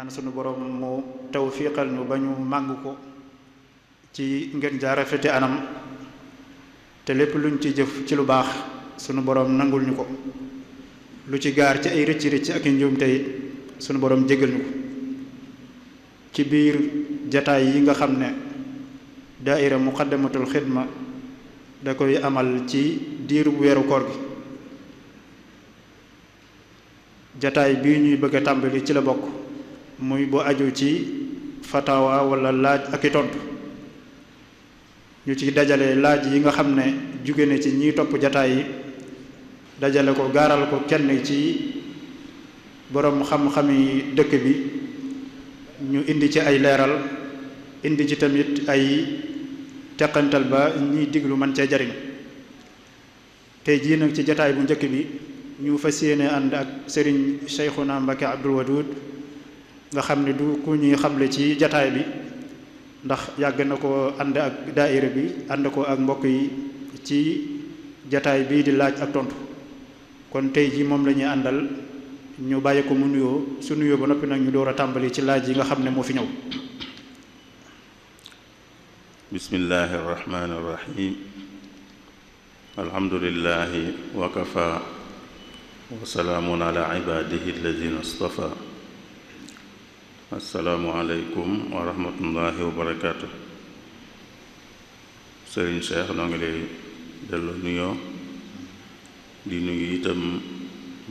ñaan sunu borom mu tawfiqal ñu ba ñu màng ko ci ngeen jaa rafete anam te lépp luñ ci jëf ci lu baax sunu borom nangul ñu ko lu ci gaar ci ay rëcc rëcc ak i njuumte it sunu borom jégal ñu ko ci biir jataay yi nga xam ne daaira muqaddamatul xidma da koy amal ci diiru weeru koor gi jataay bii ñuy bëgg a tàmbali ci la bokk muy bu aju ci fatawa wala laaj ak i tontu ñu ci dajale laaj yi nga xam ne jóge na ci ñiy topp jataay yi dajale ko gaaral ko kenn ci boroom xam-xami dëkk bi ñu indi ci ay leeral indi ci tamit ay teqantal ba ñiy diglu man cee jariñ tey jii nag ci jataay bu njëkk bi ñu fas yéene ànd ak Serigne Cheikhouna Mbacké Abdoul Wadoud nga xam ne du ku ñuy xamle ci jataay bi ndax yàgg na ko ànd ak daaira bi ànd ko ak mbokk yi ci jataay bii di laaj ak tontu kon tey jii moom la ñuy àndal ñu bàyyi ko mu nuyoo su nuyoo ba noppi nag ñu door a tàmbali ci laaj yi nga xam ne moo fi ñëw. bismillahi arrahmani arrahim alhamdulillahi wa kafa wa salaamun ala ibadihi alladina istafa assalaamu aleykum wa rahmatullahi wa barakaatu. Sëriñ Cheikh noo ngi lay delloo nuyoo di nuyu itam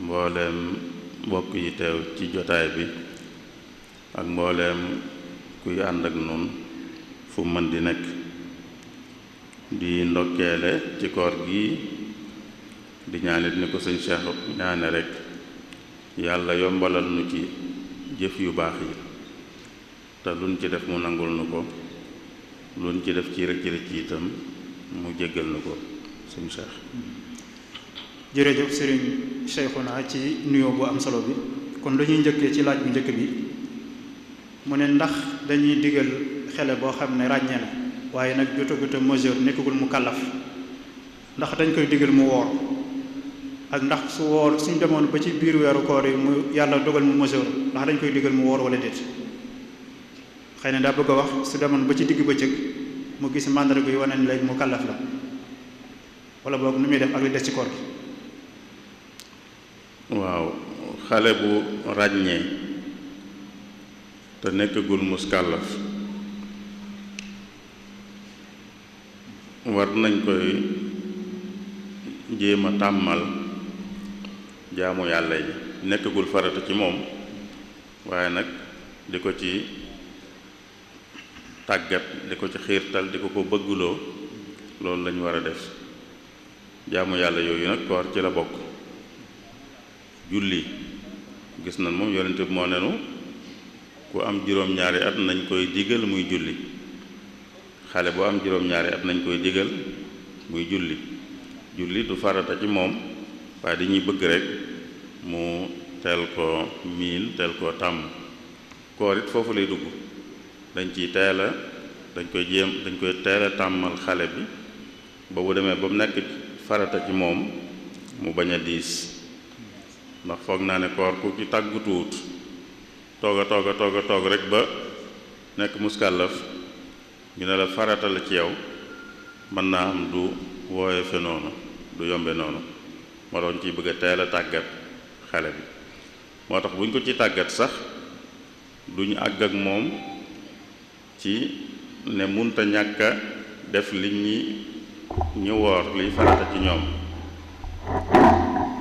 mbooleem mbokk yi teew ci jotaay bi ak mbooleem kuy ànd ak nun fu mën di nekk di ndokkeele ci koor gi di ñaanit ni ko sëñ Cheikh ñaane rek yàlla yombalal nu ci jëf yu baax yi te luñ ci def mu nangul nu ko luñ ci def ci rëcc-rëcc itam mu jéggal nu ko sëñ Cheikh. jërëjëf Serigne Cheikhouna ci nuyoo bu am solo bi kon dañuy njëkkee ci laaj bu njëkk bi mu ne ndax dañuy digal xele boo xam ne ràññee na waaye nag jotagut a mesure nekkagul mu kàllaf ndax dañ koy digal mu woor ak ndax su woor suñ demoon ba ci biir weeru koor yi mu yàlla dogal mu mesure ndax dañ koy digal mu woor wala déet xëy na daa bëgg a wax su demoon ba ci digg bëccëg mu gis màndarga yu wane ne léegi mu kàllaf la wala boog nu muy def ak li des ci koor gi. waaw xale bu ràññee te nekkagul muskàllaf war nañ koy jéem a tàmmal jaamu yàlla yi nekkagul farata ci moom waaye nag di ko ci tàggat di ko ci xiirtal di ko ko bëgguloo loolu lañ war a def jaamu yàlla yooyu nag koor ci la bokk. julli gis nañ moom yonent bi moo nenu ku am juróom-ñaari at nañ koy digal muy julli xale bu am juróom-ñaari at nañ koy digal muy julli julli du farata ci moom waaye dañuy bëgg rek mu teel koo miin teel koo tàmm koor it foofu lay dugg dañ koy teel a tàmmal xale bi ba bu demee ba mu nekk farata ci moom mu bañ a diis ndax foog naa ne koor ku ci tàggutuwut toog rek ba nekk muskàllaf ñu ne la farata la ci yow mën naa am du wooyefe noonu du yombe noonu moo doon ciy bëgg a teel a tàggat xale bi moo tax bu ñu ko ci tàggat sax duñu àgg ak moom ci ne munta ñàkk a def li ñu woor liy farata ci ñoom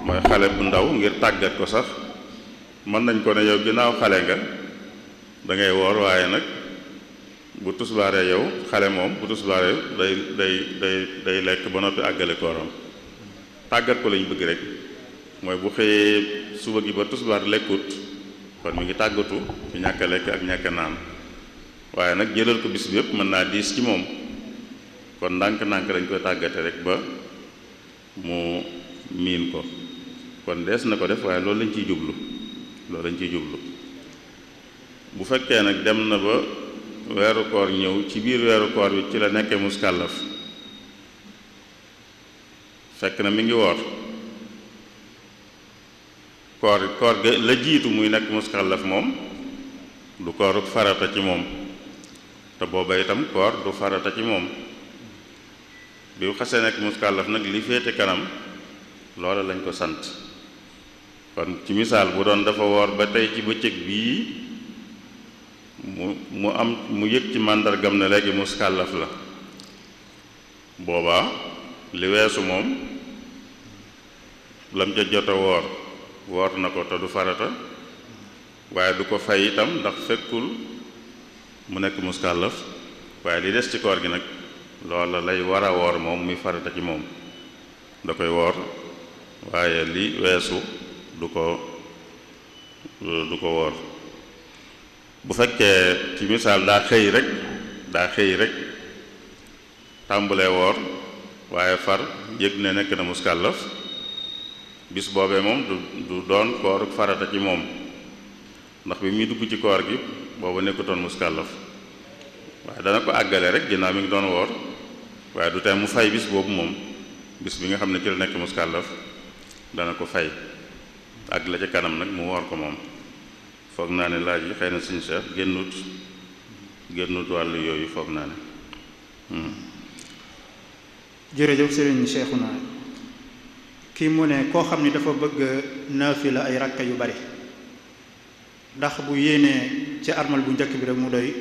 mooy xale bu ndaw ngir tàggat ko sax mën nañ ko ne yow ginnaaw xale nga da ngay woor waaye nag bu tusbaaree yow xale moom bu tusbaaree day lekk ba noppi àggale kooram tàggat ko lañ bëgg rek mooy bu xëyee suba gi ba tusbaar lekkut kon mi ngi tàggatu ci ñàkk a lekk ak ñàkk a naan waaye nag jëlal ko bis bi yëpp mën naa diis ci moom kon ndànk-ndànk dañ koy tàggate rek ba mu miin ko kon dees na ko def waaye loolu lañ ciy jublu bu fekkee nag dem na ba weeru koor ñëw ci biir weeru koor bi ci la nekkee muskàllaf fekk na mi ngi woor koor ga la jiitu muy nekk muskàllaf moom du kooruk farata ci moom te booba itam koor du farata ci moom bi mu xasee nekk muskàllaf nag li féete kanam loola lañ ko sant kon ci misaal bu doon dafa woor ba tey ci bëccëg bii mu yëg ci màndargam ne léegi muskàllaf la boobaa li weesu moom lam ca jot a woor na ko te du farata waaye du ko fay itam ndax fekkul mu nekk muskàllaf waaye li des ci koor gi nag loola lay war a woor moom muy farata ci moom da koy woor waaye li weesu du ko woor bu fekkee ci misaal daa xëy rek tàmbalee woor waaye far yëg ne nekk na muskàllaf bis boobee moom du doon koor farata ci moom ndax bi muy dugg ci koor gi booba nekkutoon muskàllaf waaye dana ko àggale rek ginnaaw mi ngi doon woor waaye du tee mu fay bis boobu moom bis bi nga xam ne ci la nekk muskàllaf dana ko fay ak la ca kanam nag mu woor ko moom foog naa ne laaj yi xëy na suñu Cheikh génnut wàllu yooyu foog naa ne jërëjëf sëriñ Cheikhouna kii mu ne koo xam ni dafa bëgg naafila ay rakka yu bari ndax bu yéenee ci armal bu njëkk bi rek mu doy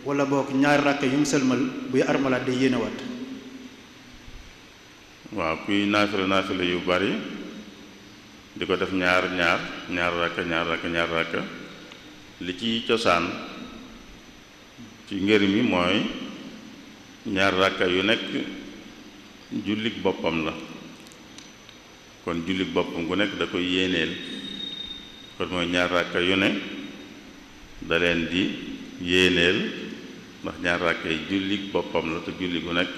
wala boog ñaari rakka yu mu sëlmal buy armalaat day yéenewaat. waaw kuy naafila yu bari di ko def ñaar rakka li ci cosaan ci ngër mi mooy ñaar rakka yu nekk jullik boppam la kon jullik boppam gu nekk da koy yéeneel kon mooy ñaar rakka yu ne da leen di yéeneel ndax ñaar rakka yi jullik boppam la te julli gu nekk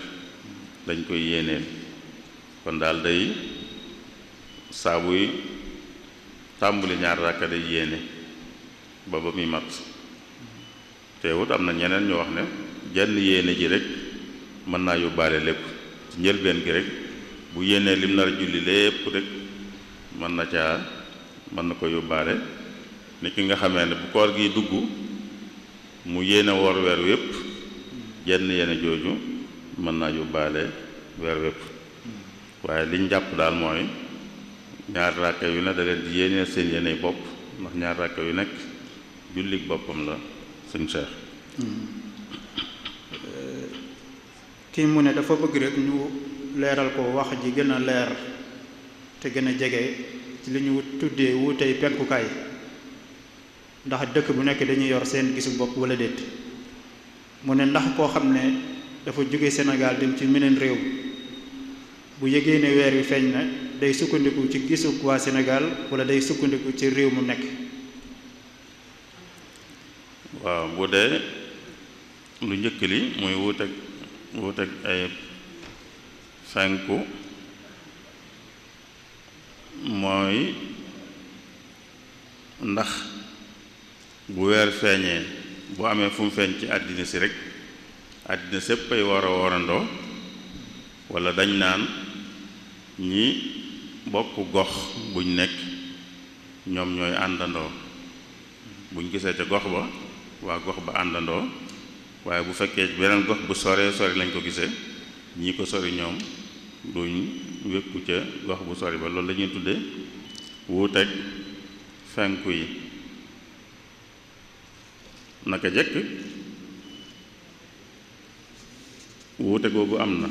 dañ koy yéeneel kon daal day saabuy tàmbuli ñaar rakka day yéene ba muy mat teewut am na ñeneen ñu wax ne jenn yéene ji rek mën naa yóbbaale lépp ci njëlbeen gi rek bu yéenee lim nar a julli lépp rek mën na ko yóbbaale ni ki nga xamee ne bu koor gi dugg mu yéene woor weer wépp jenn yéene jooju mën naa yóbbaale weer wépp waaye liñ jàpp daal mooy ñaar ràkka yu ne da leen di yéeneel seen yéene bopp ndax ñaar ràkka yu nekk jullik boppam la sëñ Cheikh. kii mu ne dafa bëgg rek ñu leeral ko wax ji gën a leer te gën a jege ci li ñu tuddee wuutey penkukaay ndax dëkk bu nekk dañuy yor seen gisu bopp wala déet mu ne ndax koo xam ne dafa jóge Sénégal dem ci meneen réew bu yëgee ne weer wi feeñ na day sukkandiku ci gisu waa Sénégal wala day sukkandiku ci réew mu nekk. waaw bu dee lu njëkk li muy wuuteeg ay fenku mooy ndax bu weer feeñee bu amee fu mu feeñ ci àddina si rek àddina sépp ay war a woorandoo walla dañ naan ñi bokk gox buñ nekk ñoom ñooy àndandoo buñ gisee ca gox ba waa gox ba àndandoo waaye bu fekkee beneen gox bu sori lañ ko gisee ñii ko sori ñoom duñ wékku ca gox bu sori ba loolu la ñuy tudde wuuteeg fenku yi naka jëkk wuute googu am na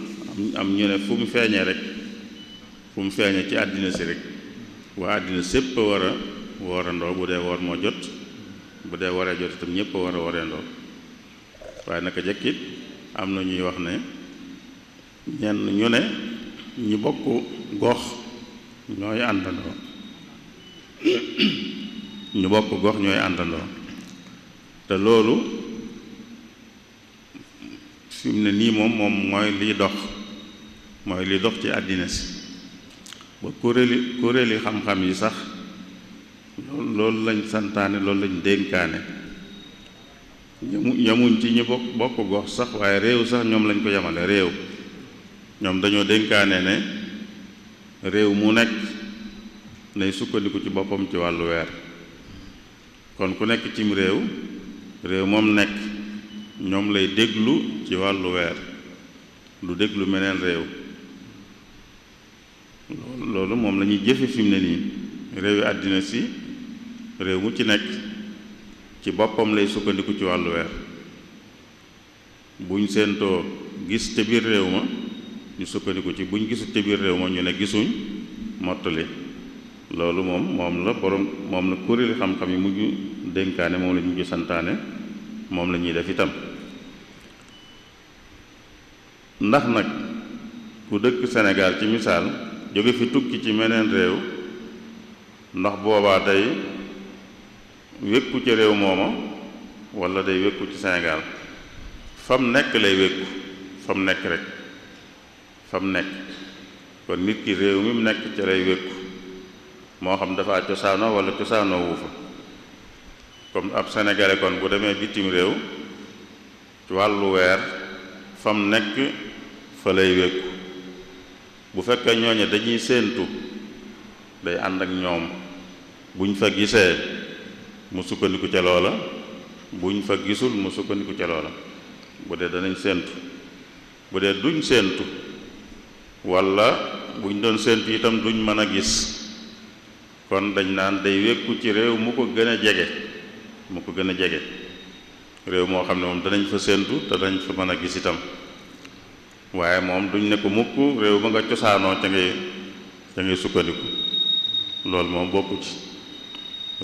am ñu ne fu mu feeñee rek fu mu feeñee ci àddina si rek waa àddina sépp a war a woorandoo bu dee woor moo jot bu dee waree jot itam ñépp a war a woreendoo waaye naka jëkkit am na ñuy wax ne ñenn ñu ne ñi bokk gox ñooy àndandoo ñu bokk gox ñooy àndandoo te loolu fi mu ne nii moom mooy liy dox ci àddina si ba kuréeli xam-xam yi sax loolu lañ santaane loolu lañ dénkaane yamuñ ci ñi bokk gox sax waaye réew sax ñoom lañ ko yemale réew ñoom dañoo dénkaane ne réew mu nekk nay sukkandiku ci boppam ci wàllu weer kon ku nekk cim réew réew moom nekk ñoom lay déglu ci wàllu weer du déglu meneen réew loolu moom la ñuy jëfe fi mu ne nii réewi àddina si réew mu ci nekk ci boppam lay sukkandiku ci wàllu weer buñ séentoo gis ca biir réew ma ñu sukkandiku ci buñ gisul ca biir réew ma ñu ne gisuñ mottali loolu moom la kuréeli xam-xam yi mujj dénkaane moom la mujj santaane moom la ñuy def itam ndax nag ku dëkk Sénégal ci misaal jóge fi tukki ci meneen réew ndax boobaa day wékku ci réew mooma walla day wékku ci Sénégal fam nekk lay wékku fam nekk rek fam nekk kon nit ki réew mi mu nekk ca lay wékku moo xam dafa cosaanoo walla cosaanoo wu fa comme ab sénégalais kon bu demee bitim réew ci wàllu weer fam nekk fa lay wékku bu fekkee ñooñe dañuy séentu day ànd ak ñoom buñ fa gisee mu sukkandiku ca loola buñ fa gisul mu sukkandiku ca loola bu dee danañ séentu bu dee duñ séentu walla buñ doon séentu itam duñ mën a gis kon dañ naan day wékku ci réew mu ko gën a jege réew moo xam ne moom danañ fa séentu te dañ fa mën a gis itam waaye moom duñ ne ko mukk réew ma nga cosaanoo ca ngay sukkandiku loolu moom bokku ci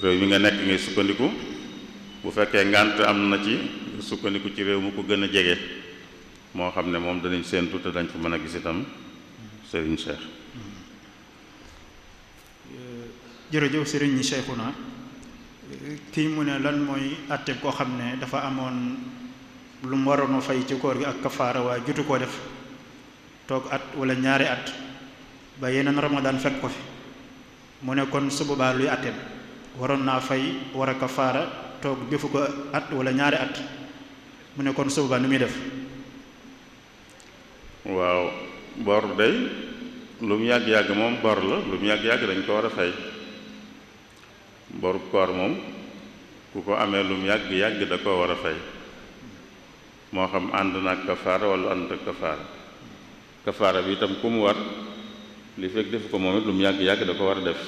réew mi nga nekk ngay sukkandiku bu fekkee ngànt am na ci sukkandiku ci réew mu ko gën a jege moo xam ne moom danañ séentu te dañ fa mën a gis itam Serigne Cheikh. jërëjëf Serigne Cheikhouna kii mu ne lan mooy àtte koo xam ne dafa amoon lu mu waroon a fay ci koor gi ak kafaara waaye jotu koo def toog at wala ñaari at ba yeneen ramadaan fekk ko fi mu ne kon su boobaa luy àtteem waroon naa fay war a kafaara toog defu ko at wala ñaari at mu ne kon su boobaa ni muy def. waaw bor day lu mu yàgg-yàgg moom bor la lu mu yàgg-yàgg dañ ko war a fay boru koor moom ku ko amee lu mu yàgg-yàgg da ko war a fay moo xam ànd naag kafaara wala ànd ak kafaara bi itam ku mu war li fekk def ko moom it lu mu yàgg-yàgg da ko war a def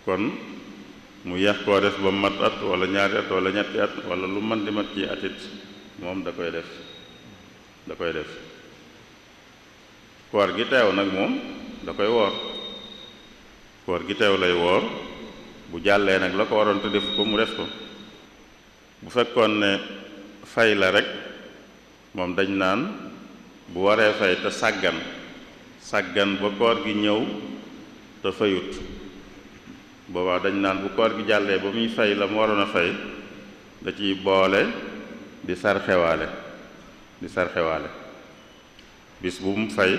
kon mu yeex koo def ba mat at wala ñaari at wala ñetti at wala lu man di mat ci atit moom da koy def koor gi teew nag moom da koy woor koor gi teew lay woor bu jàllee nag la ko waroon te def ko mu def ko bu fekkoon ne fay la rek moom dañ naan bu waree fay te sàggan ba koor gi ñëw te fayut boobaa dañ naan bu koor gi jàllee ba muy fay la mu waroon a fay da ciy boole di sarxewaale bis bu mu fay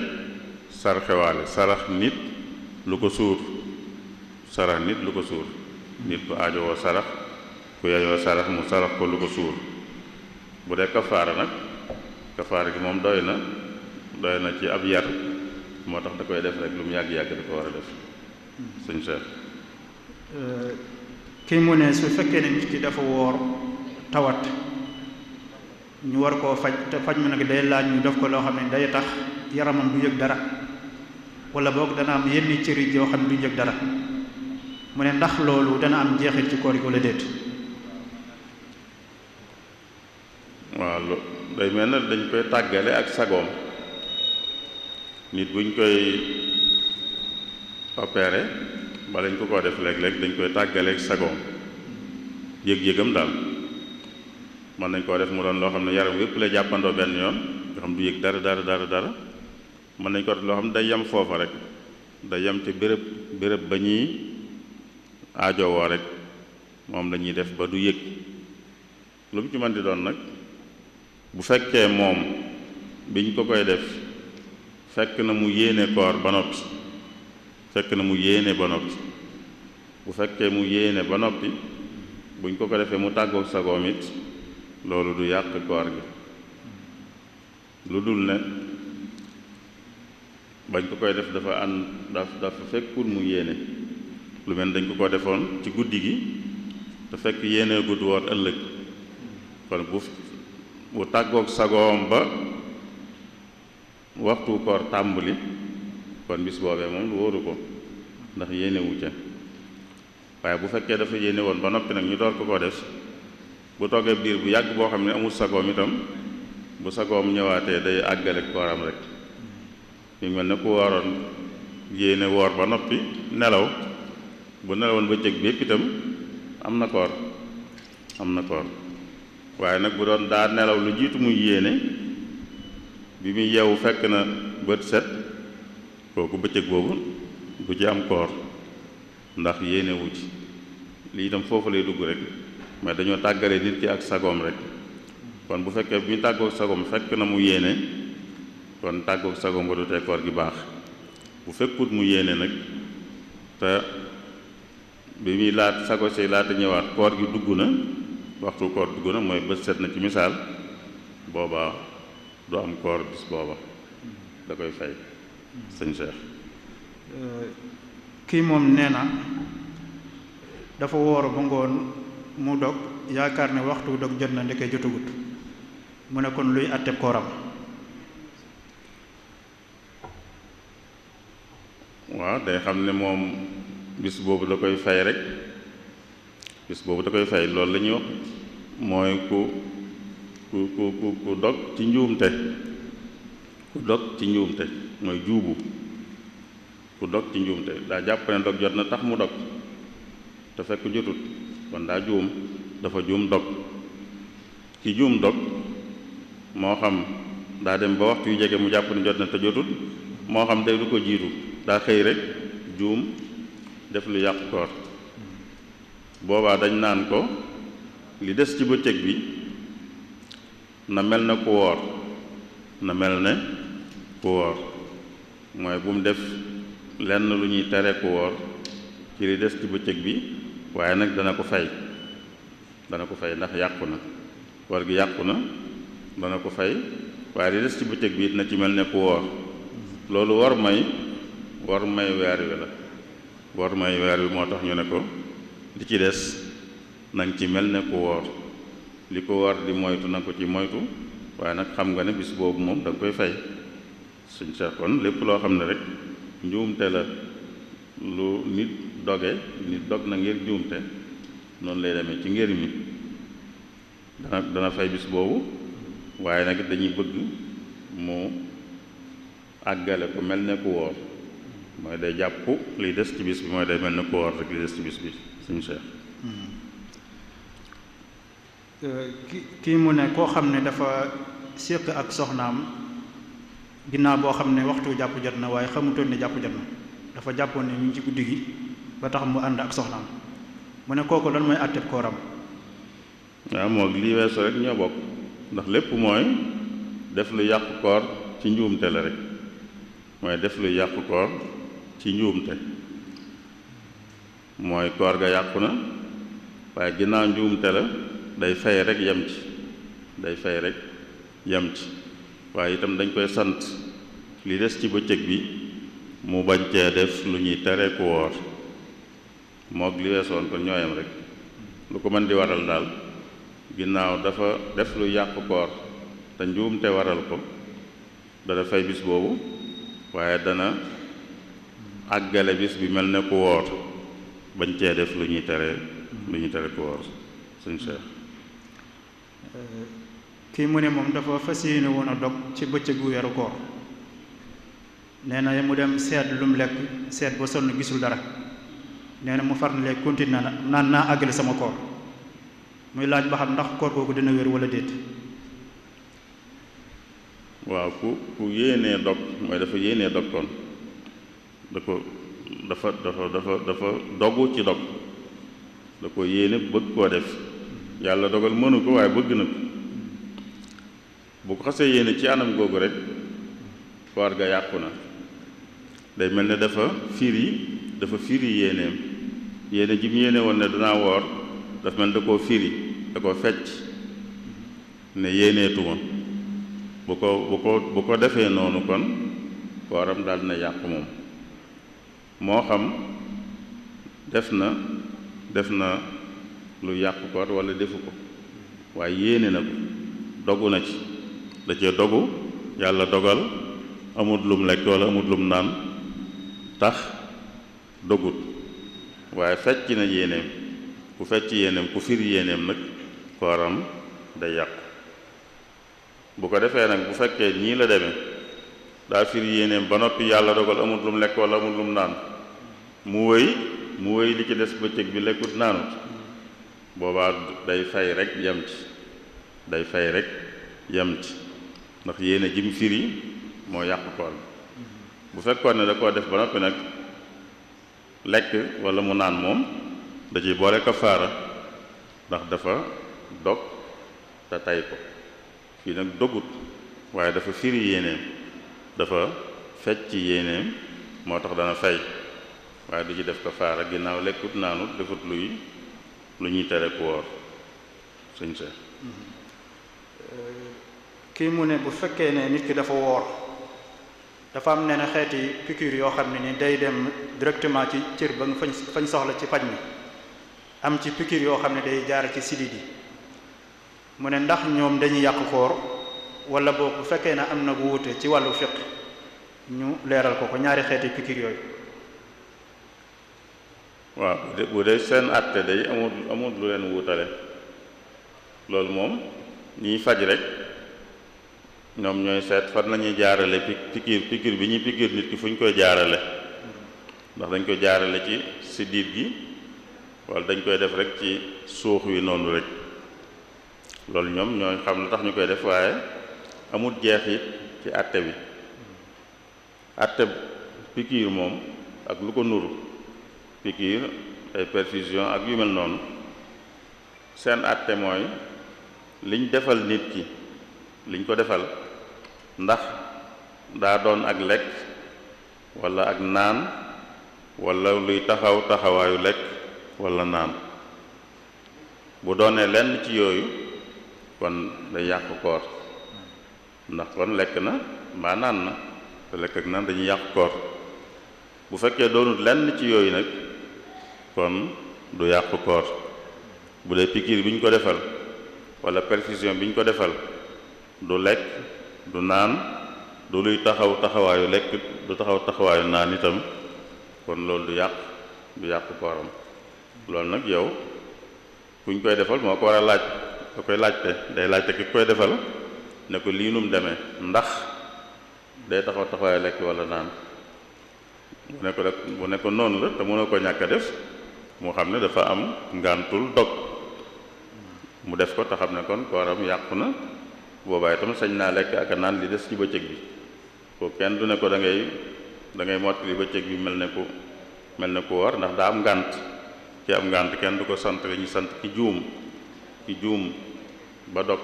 sarxewaale sarax nit lu ko suur nit ku aajowoo sarax ku yeyoo sarax mu sarax ko lu ko suur bu dee kafaara nag kafaara gi moom doy na ci ab yar moo tax da koy def rek lu mu yàgg-yàgg da ko war a def sëñ Cheikh. kii mu ne su fekkee ne nit ki dafa woor tawat ñu war koo faj te faj mi nag day laaj ñu def ko loo xam ne day tax yaramam du yëg dara wala boog dana am yenn cëri yoo xam ne du yëg dara mu ne ndax loolu dana am jeexit ci koor gi wala déet. waaw day mel na dañ koy tàggale ak sagoom nit buñ koy opéré ba lañ ko def léeg-léeg dañ koy tàggale ak sagoom yëg-yëgam daal mën nañ koo def mu doon loo xam ne yaram yépp la jàppandoo benn yoon nga xam du yëg dara mën nañ ko def loo xam ne day yem foofa rek day yem ci béréb ba ñuy aajowoo rek moom la ñuy def ba du yëg lu mu ci mën di doon nag bu fekkee moom biñ ko koy def fekk na mu yéene koor ba noppi bu fekkee mu yéene ba noppi buñ ko defee mu tàggoog sagoom it loolu du yàq koor gi lu dul ne bañ ko koy def dafa fekkul mu yéene lu mel dañ ko defoon ci guddi gi te fekk yéene gudd woor ëllëg kon bu tàggoog sagoom ba waxtu koor tàmbali kon bis boobee moom lu wóoru ko ndax yéene wu ca waaye bu fekkee dafa yéene woon ba noppi nag ñu door ko def bu toogee diir bu yàgg boo xam ne amul sagoom itam bu sagoom ñëwaatee day àggale kooram rek mi mel ne ku waroon yéene woor ba noppi nelaw bu nelawoon bëccëg bi yépp itam am na koor waaye nag bu doon daa nelaw lu jiitu muy yéene bi muy yeewu fekk na bët set kooku bëccëg boobu du ci am koor ndax yéene wu ci lii itam foofu lay dugg rek mais dañoo tàggale nit ki ak sagoom rek kon bu fekkee bi ñu tàggoog sagoom fekk na mu yéene kon tàggoog sagoom ba du tee koor gi baax bu fekkut mu yéene nag te bi muy sago si laata ñëwaat koor gi dugg na waxtu koor dugg na mooy bët set na ci misaal boobaa du am koor bis booba da koy fay sëñ Cheikh. kii moom nee na dafa woor ba ngoon mu dog yaakaar ne waxtu dog jot na ndeke jotagut mu ne kon luy àtte kooram. waaw day xam ne moom bis boobu da koy fay rek bis boobu da koy fay loolu la ñuy wax mooy ku dog ci njuumte mooy juubu ku dog ci njuumte daa jàpp ne dog jot na tax mu dog te fekk jotut kon daa juum dafa juum dog ki juum dog moo xam daa dem ba waxtu yu jege mu jàpp ne jot na te jotut moo xam day du ko jiitu daa xëy rek juum def lu yàqu koor boobaa dañ naan ko li des ci bëccëg bi na mel ne ku woor mooy bu mu def lenn lu ñuy tere ku woor ci li des ci bëccëg bi waaye nag dana ko fay ndax yàqu na koor gi yàqu na dana ko fay waaye li des ci bëccëg bi it na ci mel ne ku woor loolu war may weer wi moo tax ñu ne ko li ci des nang ci mel ne ku woor li ko war di moytu na ko ci moytu waaye nag xam nga ne bis boobu moom da nga koy fay suñ seet kon lépp loo xam ne rek njuumte la lu nit dog na ngir njuumte noonu lay demee ci ngir mi dana fay bis boobu waaye nag dañuy bëgg mu àggale ko mel ne ku woor mooy day jàpp liy des ci bis bi mooy day mel ne ku woor rek li des ci bis bi suñu Cheikh. kii mu ne koo xam ne dafa séq ak soxnaam ginnaaw boo xam ne waxtu jàpp jot na waaye xamutoon ne jàpp jot na dafa jàppoon ne ñu ngi ci guddi gi ba tax mu ànd ak soxnaam mu ne kooku lan mooy àtteb kooram. waaw moog lii weesu rek ñoo bokk ndax lépp mooy def lu yàqu koor ci njuumte la rek mooy def lu yàqu koor ci njuumte mooy koor ga yàqu na waaye ginnaaw njuumte la day fay rek yem ci waaye itam dañ koy sant li des ci bëccëg bi mu bañ cee def lu ñuy tere ku woor moog li weesoon kon ñooyam rek lu ko mën di waral daal ginnaaw dafa def lu yàqu koor te njuumte waral ko dana fay bis boobu waaye dana àggale bis bi mel ne ku woor bañ cee def lu ñuy tere ku woor suñ Cheikh. kii mu ne moom dafa fas yéene woon a dog ci bëccëgu weeru koor nee na mu dem seet lu mu lekk seet ba sonn gisul dara nee na mu far na léegi continué naan naa àggale sama koor muy laaj ba xam ndax koor googu dina wér wala déet. waaw ku yéenee dog mooy dafa yéenee dog kon dafa dogu ci dog da ko yéene bëgg koo def yàlla dogal mënu ko waaye bëgg na ko bu ko xasee yéene ci anam googu rek koor ga yàqu na day mel ne dafa firi yéeneem yéene ji mu yéene woon ne danaa woor dafa mel ne da koo firi da koo fecc ne yéeneetuma bu ko defee noonu kon kooram daal dina yàqu moom moo xam def na lu yàq koor wala defu ko waaye yéene na ko dogu na ci da cee dogu yàlla dogal amut lum lekk wala amut lum naan tax dogut waaye fecc na yéeneem ku fecc yéeneem ku fir yéeneem nag kooram day yàqu bu ko defee nag bu fekkee ñii la demee daa fir yéeneem ba noppi yàlla dogal amut lum lekk wala amut lum naan mu wëy li ci des bëccëg bi lekkut naanut boobaa day fay rek yem ci day fay rek yem ci ndax yéene jim firi moo yàq koor bu fekkoon ne da koo def ba noppi nag lekk wala mu naan moom da ciy boole kafaara ndax dafa dog te tay ko fii nag dogut waaye dafa firi yéeneem dafa fecc yéeneem moo tax dana fay waaye du ci def kafaara ginnaaw lekkut naanut defut lu ñuy tere ku woor suñ see kii mu ne bu fekkee ne nit ki dafa woor dafa am ne na xeeti piqûre yoo xam ne ni day dem directement ci cër ba nga fañ soxla ci faj mi am ci piqûre yoo xam ne day jaar ci sidit yi mu ne ndax ñoom dañuy yàq koor wala boog bu fekkee ne am na bu wuute ci wàllu fiq ñu leeral ko ñaari xeeti piqûre yooyu. waaw bu dee seen àtte day amul lu leen wuutale loolu moom ñiy faj rek ñoom ñooy seet fan lañuy jaarale piqûre bi ñuy piqûre nit ki fu ñu koy jaarale ndax dañ koy jaarale ci siddiit gi wala dañ koy def rek ci suux wi noonu rek loolu ñoom ñooy xam lu tax ñu koy def waaye amul jeexit ci àtte bi àtte piqûre moom ak lu ko nuru piqûre ay perfusion ak yu mel noonu seen àtte mooy liñ defal nit ki liñ ko defal ndax daa doon ak lekk walla ak naan walla luy taxawaayu lekk walla naan bu doonee lenn ci yooyu kon day yàq koor ndax kon lekk na mbaa naan na te lekk ak naan dañuy yàq koor bu fekkee doonut lenn ci yooyu nag kon du yàq koor bu dee piqûre bi ñu ko defal walla perfusion bi ñu ko defal du lekk du naan du luy taxawaayu lekk du taxawaayu naan itam kon loolu du yàq kooram loolu nag yow ku ñu koy defal moo ko war a laaj da koy laajte day laajte ki koy defal ne ko lii num demee ndax day taxawaayu lekk walla naan bu ne ko noonu la te mënoo ko ñàkk a def moo xam ne dafa am ngàntul dog mu def ko te xam ne kon kooram yàqu na boobaa itam sañ naa lekk ak naan li des ci bëccëg bi ko kenn du ne ko da ngay mottali bëccëg bi mel ne ku woor ndax daa am ngànt ci am ngànt kenn du ko sant la ñuy sant ki juum ba dog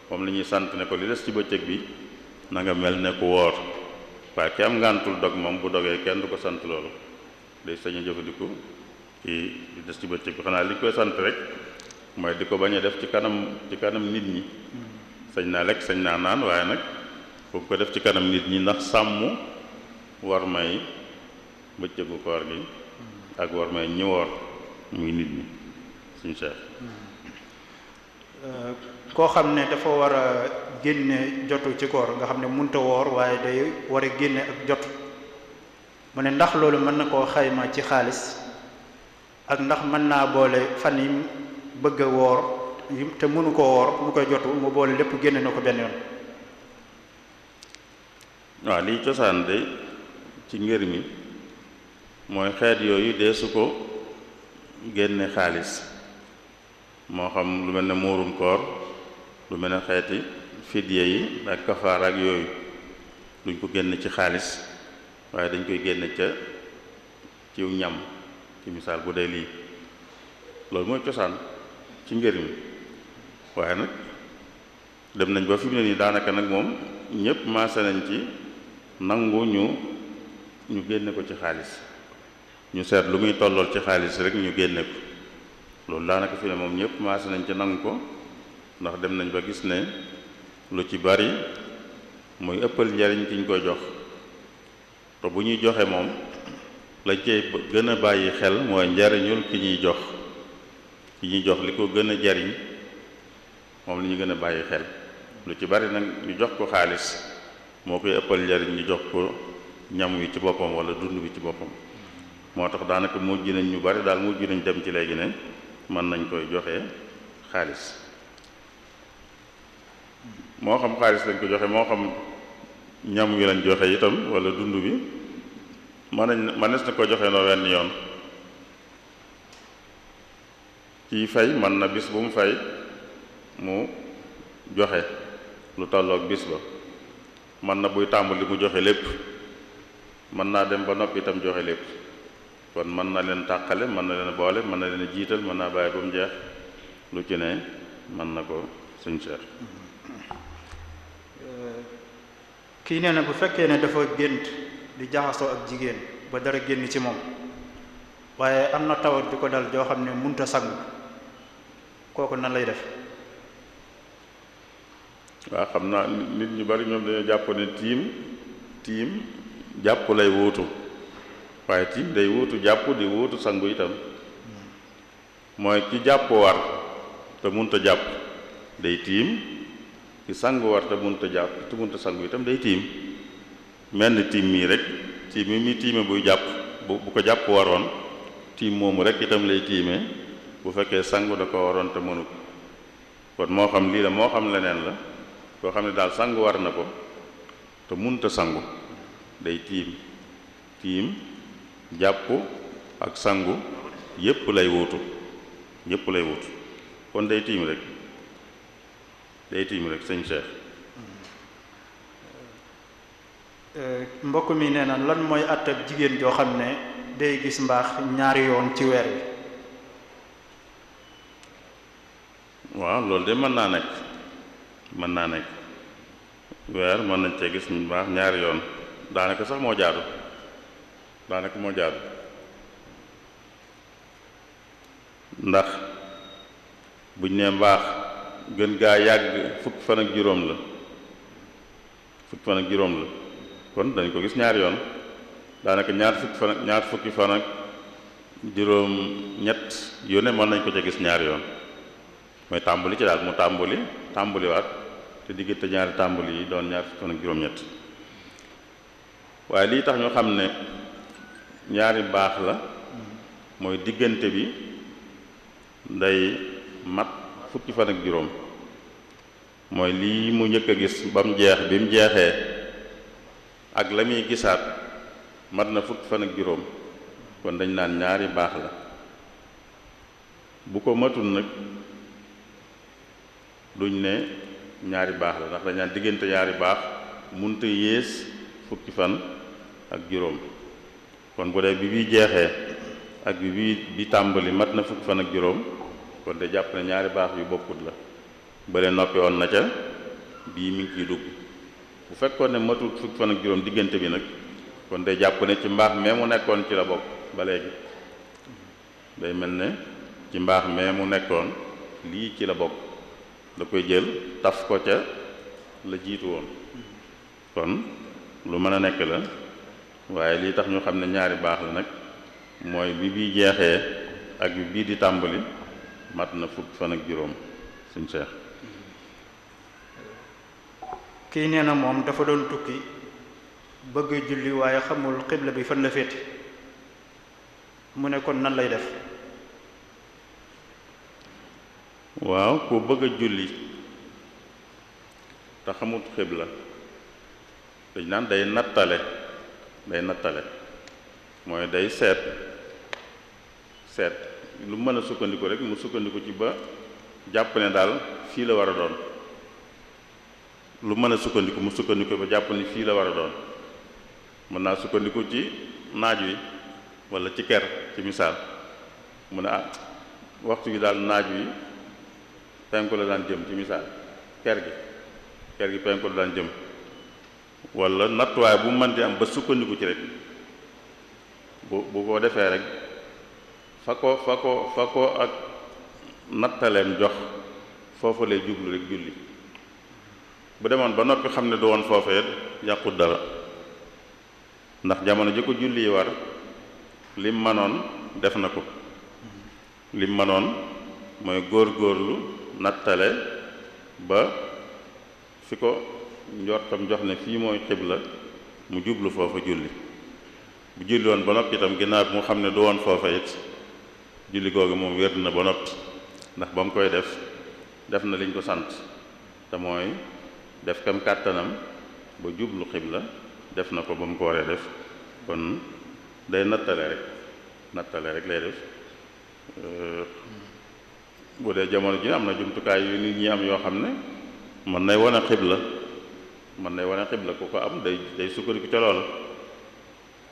moom la ñuy sant ne ko li des ci bëccëg bi na nga mel ne ku woor waaye ki am ngàntul dog moom bu dogee kenn du ko sant loolu day sañ a jëfandiku ci li des ci bëccëg bi xanaa li ñu koy sant rek mooy di ko bañ a def ci kanam nit ñi sañ naa lekk sañ naa naan waaye nag bu ko def ci kanam nit ñi ndax sàmm war may bëccëgu koor gi ak war may ñi woor muy nit ñi suñu Cheikh koo xam ne dafa war a génne jotu ci koor nga xam ne munta woor waaye day war a génne ak jot mu ne ndax loolu mën na koo xayma ci xaalis ak ndax mën naa boole fan yi bëgg a woor te mënu ko woor mu koy jotu mu boole lépp génne na ko benn yoon. waaw liy cosaan de ci ngër mi mooy xeet yooyu dee su ko génne xaalis moo xam lu mel ne muurum koor lu mel ne xeeti fidye yi ak kafaara ak yooyu duñ ko génne ci xaalis waaye dañ koy génne ca ciw ñam ci misaal bu dee lii loolu mooy cosaan ci ngër mi waaye nag dem nañ ba fi mu ne nii daanaka nag moom ñépp maase nañ ci nangu ñu génne ko ci xaalis ñu seet lu muy tollool ci xaalis rek ñu génne ko loolu daanaka fi ne moom ñépp maase nañ ci nangu ko ndax dem nañ ba gis ne lu ci bari muy ëppal njariñ ki ñu koy jox te bu ñuy joxe moom lañ cey gën a bàyyi xel mooy njariñul ki ñuy jox yi ñuy jox li ko gën a jariñ moom li ñu gën a bàyyi xel. lu ci bari nag ñu jox ko xaalis moo koy ëppal njariñ ñu jox ko ñam wi ci boppam wala dund bi ci boppam. moo tax daanaka mujj nañ ñu bari daal mujj nañ dem ci léegi ne mën nañ koy joxe xaalis, moo xam xaalis lañ ko joxe moo xam ñam wi lañ joxe itam wala dund bi mënees na ko joxe noo wenn yoon. kii fay mën na bis bu mu fay mu joxe lu tolloog bis ba, mën na buy tàmbali mu joxe lépp, mën naa dem ba noppi itam joxe lépp. kon mën na leen tàqale, mën na leen boole, mën na leen jiital, mën naa bàyyi ba mu jeex. lu ci ne mën na ko suñ Cheikh. kii nee na bu fekkee ne dafa gént di jaxasoo ak jigéen ba dara génn ci moom waaye am na tawat di ko dal joo xam ne munta sangu, kooku nan lay def? waaw xam naa nit ñu bari ñoom dañoo jàpp ne tiim jàpp lay wuutu, waaye tiim day wuutu jàpp di wuutu sangu itam. mooy ki jàpp war te munta jàpp day tiim, ki sangu war te munta jàpp te munta sangu itam day tiim. mel ni tiim mii rek tiim mi tiime buy jàpp bu ko jàpp waroon tiim moomu rek itam lay tiimee bu fekkee sangu da ko waroon te mënu ko. kon moo xam lii la moo xam leneen la, koo xam ne daal sangu war na ko te munta sangu day tiim jàpp ak sangu yépp lay wuutu kon day tiim rek sëñ Cheikh. mbokk mi nee na lan mooy àttab jigéen joo xam ne day gis mbaax ñaari yoon ci weer wi? waaw loolu de mën naa nekk weer mën nañ cee gis mbaax ñaari yoon, daanaka sax moo jaadu ndax buñ nee mbaax gën gaa yàgg fukki fan ak juróom la kon dañ ko gis ñaari yoon, daanaka ñaar fukki fan ak juróom ñett yu ne mën nañ ko ca gis ñaari yoon. mooy tàmbali ci daal mu tàmbaliwaat te diggante ñaari tàmbali yi doon ñaar fukki fan ak juróom ñett. waaye lii tax ñu xam ne ñaari baax la mooy diggante bi day mat fukki fan ak juróom, mooy lii mu njëkk a gis ba mu jeex bi mu jeexee ak la muy gisaat mat na fukki fan ak juróom, kon dañ naan ñaari baax la. bu ko matul nag duñ ne ñaari baax la, ndax dañ naan diggante ñaari baax munta yées fukki fan ak juróom. kon bu dee bi bii jeexee ak bi tàmbali mat na fukki fan ak juróom, kon de jàpp ne ñaari baax yu bokkut la. bële noppi woon na ca, bii mi ngi ciy dugg. bu fekkoon ne matul fukki fan ak juróom diggante bi nag kon day jàpp ne ci mbaax mee mu nekkoon ci la bokk ba léegi. day mel ne ci mbaax mee mu nekkoon lii ci la bokk, da koy jël taf ko ca la jiitu woon. kon lu mën a nekk la, waaye lii tax ñu xam ne ñaari baax la nag mooy bi bii jeexee ak bi bii di tàmbali mat na fukki fan ak juróom suñ Cheikh. kii nee na moom dafa doon tukki bëgg julli waaye xamul xibla bi fan la féete, mu ne kon nan lay def? waaw ku bëgg a julli te xamut xibla dañ naan day nattale mooy day seet lu mën a sukkandiku rek mu sukkandiku ci ba jàpp ne daal fii la war a doon. lu mën a sukkandiku mu sukkandiku ba jàpp ni fii la war a doon. mën naa sukkandiku ci naaj wi walla ci ker ci misaal mu ne waxtu gi daal naaj wi penku la daan jëm ci misaal, ker gi penku la daan jëm, walla nattuwaay bu mën di am ba sukkandiku ci rek bu ko defee rek fa ko ak nattaleem jox foofu lay jublu rek julli. bu demoon ba noppi xam ne du woon foofee yàqut dara, ndax jamono ji ko julli yi war lim manoon def na ko, lim manoon mooy góor-góorlu nattale ba fi ko njortam jox ne fii mooy xibla mu jublu foofa julli. bu julli woon ba noppi itam ginnaaw bi mu xam ne du woon foofa it julli googu moom wér na ba noppi, ndax ba mu koy def na liñ ko sant te mooy def kam kàttanam ba jublu xibla, def na ko ba mu ko waree def. kon day nattale rek lay def. bu dee jamono ji am na jumtukaay yu nit ñi am yoo xam ne mën nay wane xibla ku ko am day sukkandiku ca loola.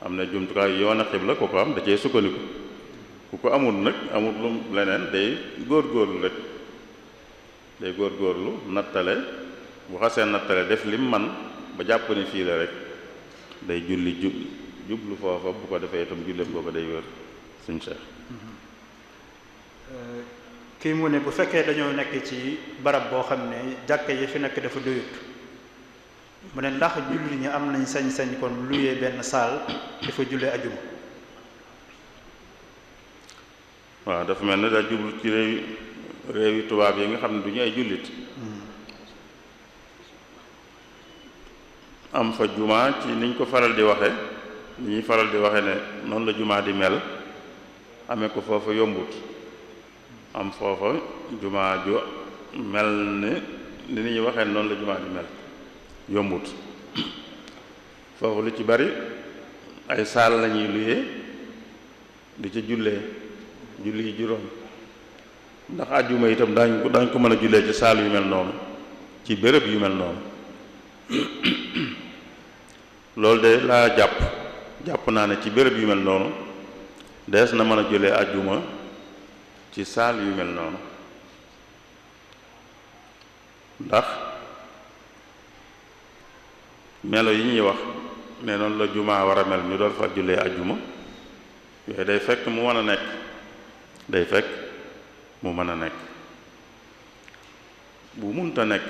am na jumtukaay yu wane xibla ku ko am da cee sukkandiku. ku ko amul nag amul lu leneen day góorgóorlu rek, day góorgóorlu nattale. bu xasee nattale def lim man ba jàpp ni fii la rek day julli jublu foofa. bu ko defee itam julleem booba day wér. suñ Cheikh kii mu ne bu fekkee dañoo nekk ci barab boo xam ne jàkka yi fi nekk dafa doyut, mu ne ndax julli ñi am nañ sañ-sañ kon luyee benn saal dafa jullee ajuma. waaw dafa mel ne daa jublu ci réewi tubaab yi nga xam ne du ñu ay jullit. am fa jumaa ci niñ ko faral di waxe ni ñuy faral di waxe ne noonu la jumaa di mel, amee ko foofa yombut. am foofa jumaa ju mel ni ñuy waxee noonu la jumaa di mel yombut. foofu lu ci bari ay saal lañuy luyee di ca julli yi juróom, ndax àjjuma itam dañ ko mën a jullee ci saal yu mel noonu, ci béréb yu mel noonu. loolu de laa jàpp naa ne ci béréb yu mel noonu dees na mën a jullee àjjuma ci saal yu mel noonu, ndax melo yi ñuy wax ne noonu la jumaa war a mel ñu doon fa jullee àjjuma yooyu day fekk mu mën a nekk bu munta nekk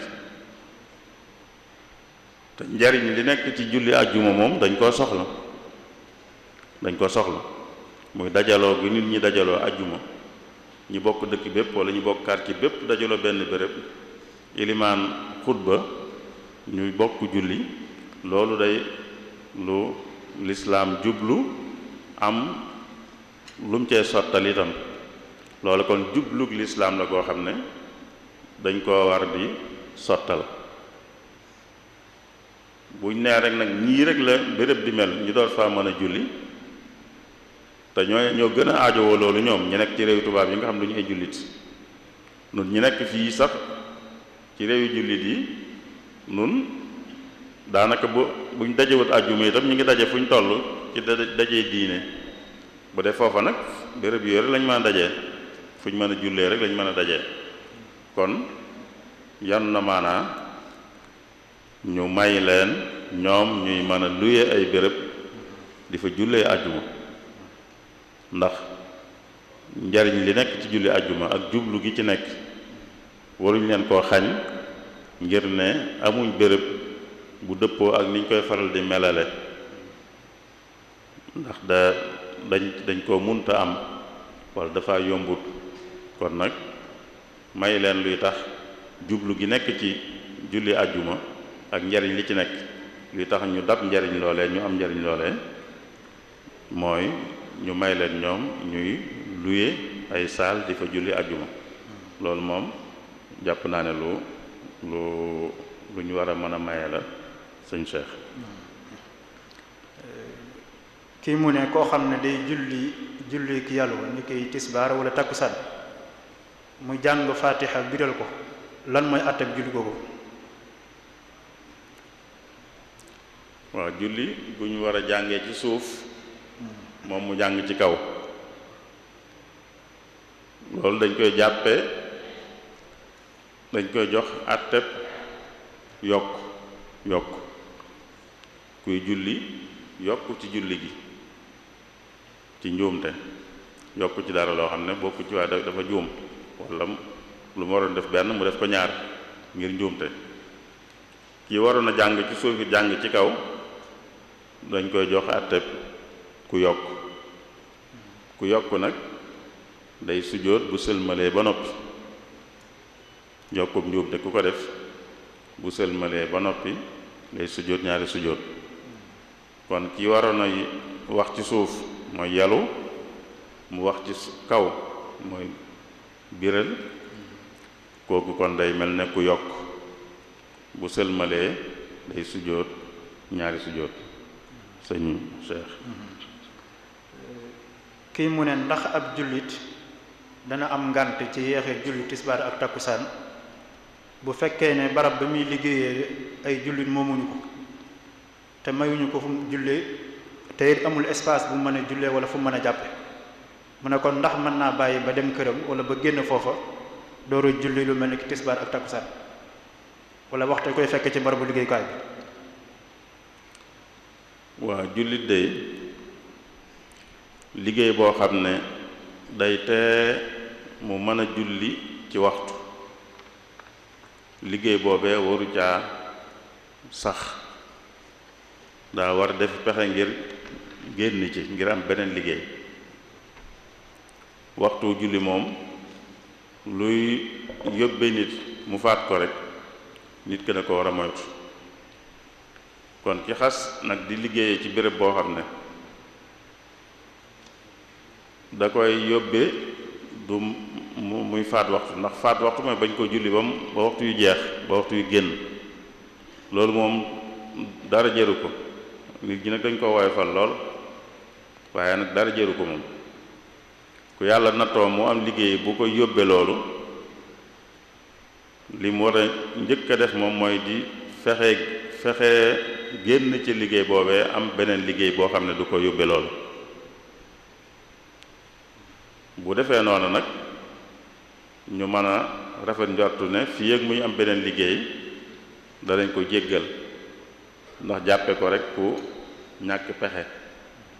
te njariñ li nekk ci julli àjjuma moom dañ koo soxla muy dajaloo gi nit ñi dajaloo àjjuma, ñi bokk dëkk bépp wala ñu bokk quartier bépp dajaloo benn béréb, ilimaan xutba ñuy bokk julli. loolu day lu lislaam jublu am lum cee sottal itam. loolu kon jublug lislaam la koo xam ne dañ koo war di sottal. buñ nee rek nag ñii rek la béréb di mel ñu door faa mën a julli, te ñoo gën a aajowoo loolu ñoom ñu nekk ci réew tubaab yi nga xam ne duñu ay jullit. nun ñu nekk fii sax ci réewi jullit yi nun daanaka buñ dajewut àjjuma itam ñu ngi daje fuñ toll ci dajee diine. bu dee foofa nag béréb yooyu rek lañ mën a dajee, fuñ mën a jullee rek lañ mën a dajee. kon yan na maanaa ñu may leen ñoom ñuy mën a luye ay béréb di fa jullee àjjuma, ndax njariñ li nekk ci julli àjjuma ak jublu gi ci nekk waruñ leen koo xañ ngir ne amuñ béréb bu dëppoo ak niñ koy faral di melale, ndax dañ koo munta am wala dafa yombut. kon nag may leen luy tax jublu gi nekk ci julli àjjuma ak njariñ li ci nekk luy tax ñu dab njariñ loolee, ñu am njariñ loolee, mooy ñu may leen ñoom ñuy luye ay saal di fa julli àjjuma. loolu moom jàpp naa ne lu ñu war a mën a maye la sëñ Cheikh. kii mu ne koo xam ne day julli ki yàlla ni koy tisbaar wala takkusaan mu jàng faatiha biral ko, lan mooy àttab julli googu? waaw julli bu ñu war a jàngee ci suuf moom mu jàng ci kaw, loolu dañ koy jox àttab yokk kuy julli yokk ci julli gi ci njuumte, yokk ci dara loo xam ne bokku ci waaye dafa juum, wala lu mu waroon def benn mu def ko ñaar ngir njuumte. kii waroon a jàng ci suuf jàng ci kaw dañ koy jox àtteeb ku yokk nag day sujjóot bu sëlmalee ba noppi yokkub njuum te ku ko def bu sëlmalee ba noppi day sujjóot ñaari sujjóot. kon ki waroon a wax ci suuf mooy yalu, mu wax ci kaw mooy biral, kooku kon day mel ne ku yokk, bu sëlmalee day sujjóot ñaari sujjóot. sëñ Cheikh. kii mu ne ndax ab jullit dana am ngànt ci yéexe julli tisbaar ak takkusaan bu fekkee ne barab ba muy liggéeyee ay jullit moomuñu ko te mayuñu ko fu mu jullee te it amul espace bu mën a jullee wala fu mën a jàppe mu ne kon ndax mën naa bàyyi ba dem këram wala ba génn foofa dooru julli lu mel ni ki tisbaar ak takkusaan wala waxtu koy fekk ci barabu liggéeyukaay bi. waa jullit day liggéey boo xam ne day tee mu mën a julli ci waxtu, liggéey boobee waru caa sax, daa war def pexe ngir génn ci ngir am beneen liggéey. waxtu julli moom luy yóbbe nit mu faat ko rek nit ki da ko war a moytu. kon ki xas nag di liggéeyee ci béréb boo xam ne da koy yóbbee du muy faat waxtu, ndax faat waxtu mooy bañ ko julli ba waxtu yu jeex, ba waxtu yu génn, loolu moom dara jëru ko. nit ñi nag dañ ko woyofal lool, waaye nag dara jëru ko moom. ku yàlla nattoo mu am liggéey bu ko yóbbee loolu, li mu war a njëkk a def moom mooy di fexe génn ci liggéey boobee am beneen liggéey boo xam ne du ko yóbbe loolu. bu defee noonu nag ñu mën a rafet njortu ne fii ak muy am beneen liggéey danañ ko jéggal, ndax jàppe ko rek ku ñàkk pexe,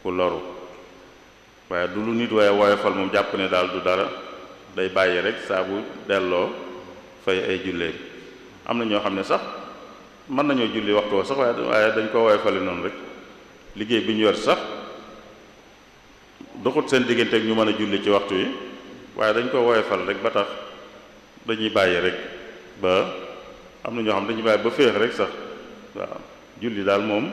ku loru. waaye du lu nit waaye woyofal moom jàpp ne daal du dara, day bàyyi rek saa bu delloo fay ay jullee. am na ñoo xam ne sax mën nañoo julli waxtu woo sax waaye dañ ko woyofale noonu rek, liggéey bi ñu yor sax doxut seen diggante ak ñu mën a julli ci waxtu yi, waaye dañ ko woyofal rek ba tax dañuy bàyyi rek ba am na ñoo xam dañuy bàyyi ba féex rek sax. waaw julli daal moom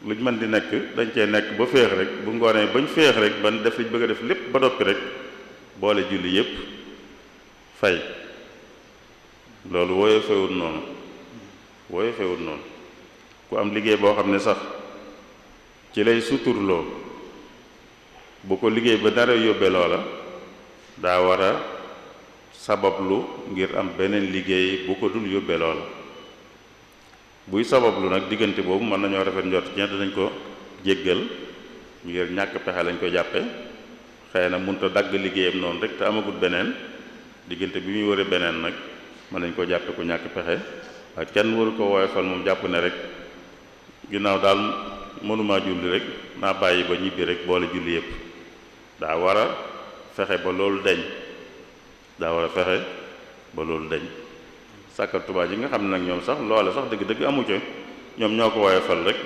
luñ mën di nekk dañ cee nekk ba féex rek, bu ngoonee bañ féex rek ban def liñ bëgg a def lépp ba noppi rek boole julli yépp fay. loolu woyofewul noonu, woyofewul noonu. ku am liggéey boo xam ne sax ci lay suturloo, bu ko liggéey ba dara yóbbe loola daa war a sabablu ngir am beneen liggéey bu ko dul yóbbe loola. buy sabablu nag diggante boobu mën nañoo rafet njort ci danañ ko jéggal ngir ñàkk pexe lañ ko jàppe, xëy na mënut a dagg liggéeyam noonu rek te amagut beneen diggante bi muy wëre beneen nag mën nañ ko jàppe ku ñàkk pexe. waaye kenn waru ko woyofal moom jàpp ne rek ginnaaw daal mënumaa julli rek naa bàyyi ba ñibbi rek boole julli yépp. daa war a fexe ba loolu deñ, daa war a fexe ba loolu deñ. sàkkal Tuubaa yi nga xam ne nag ñoom sax loole sax dëgg-dëgg amu ca, ñoom ñoo ko woyofal rek,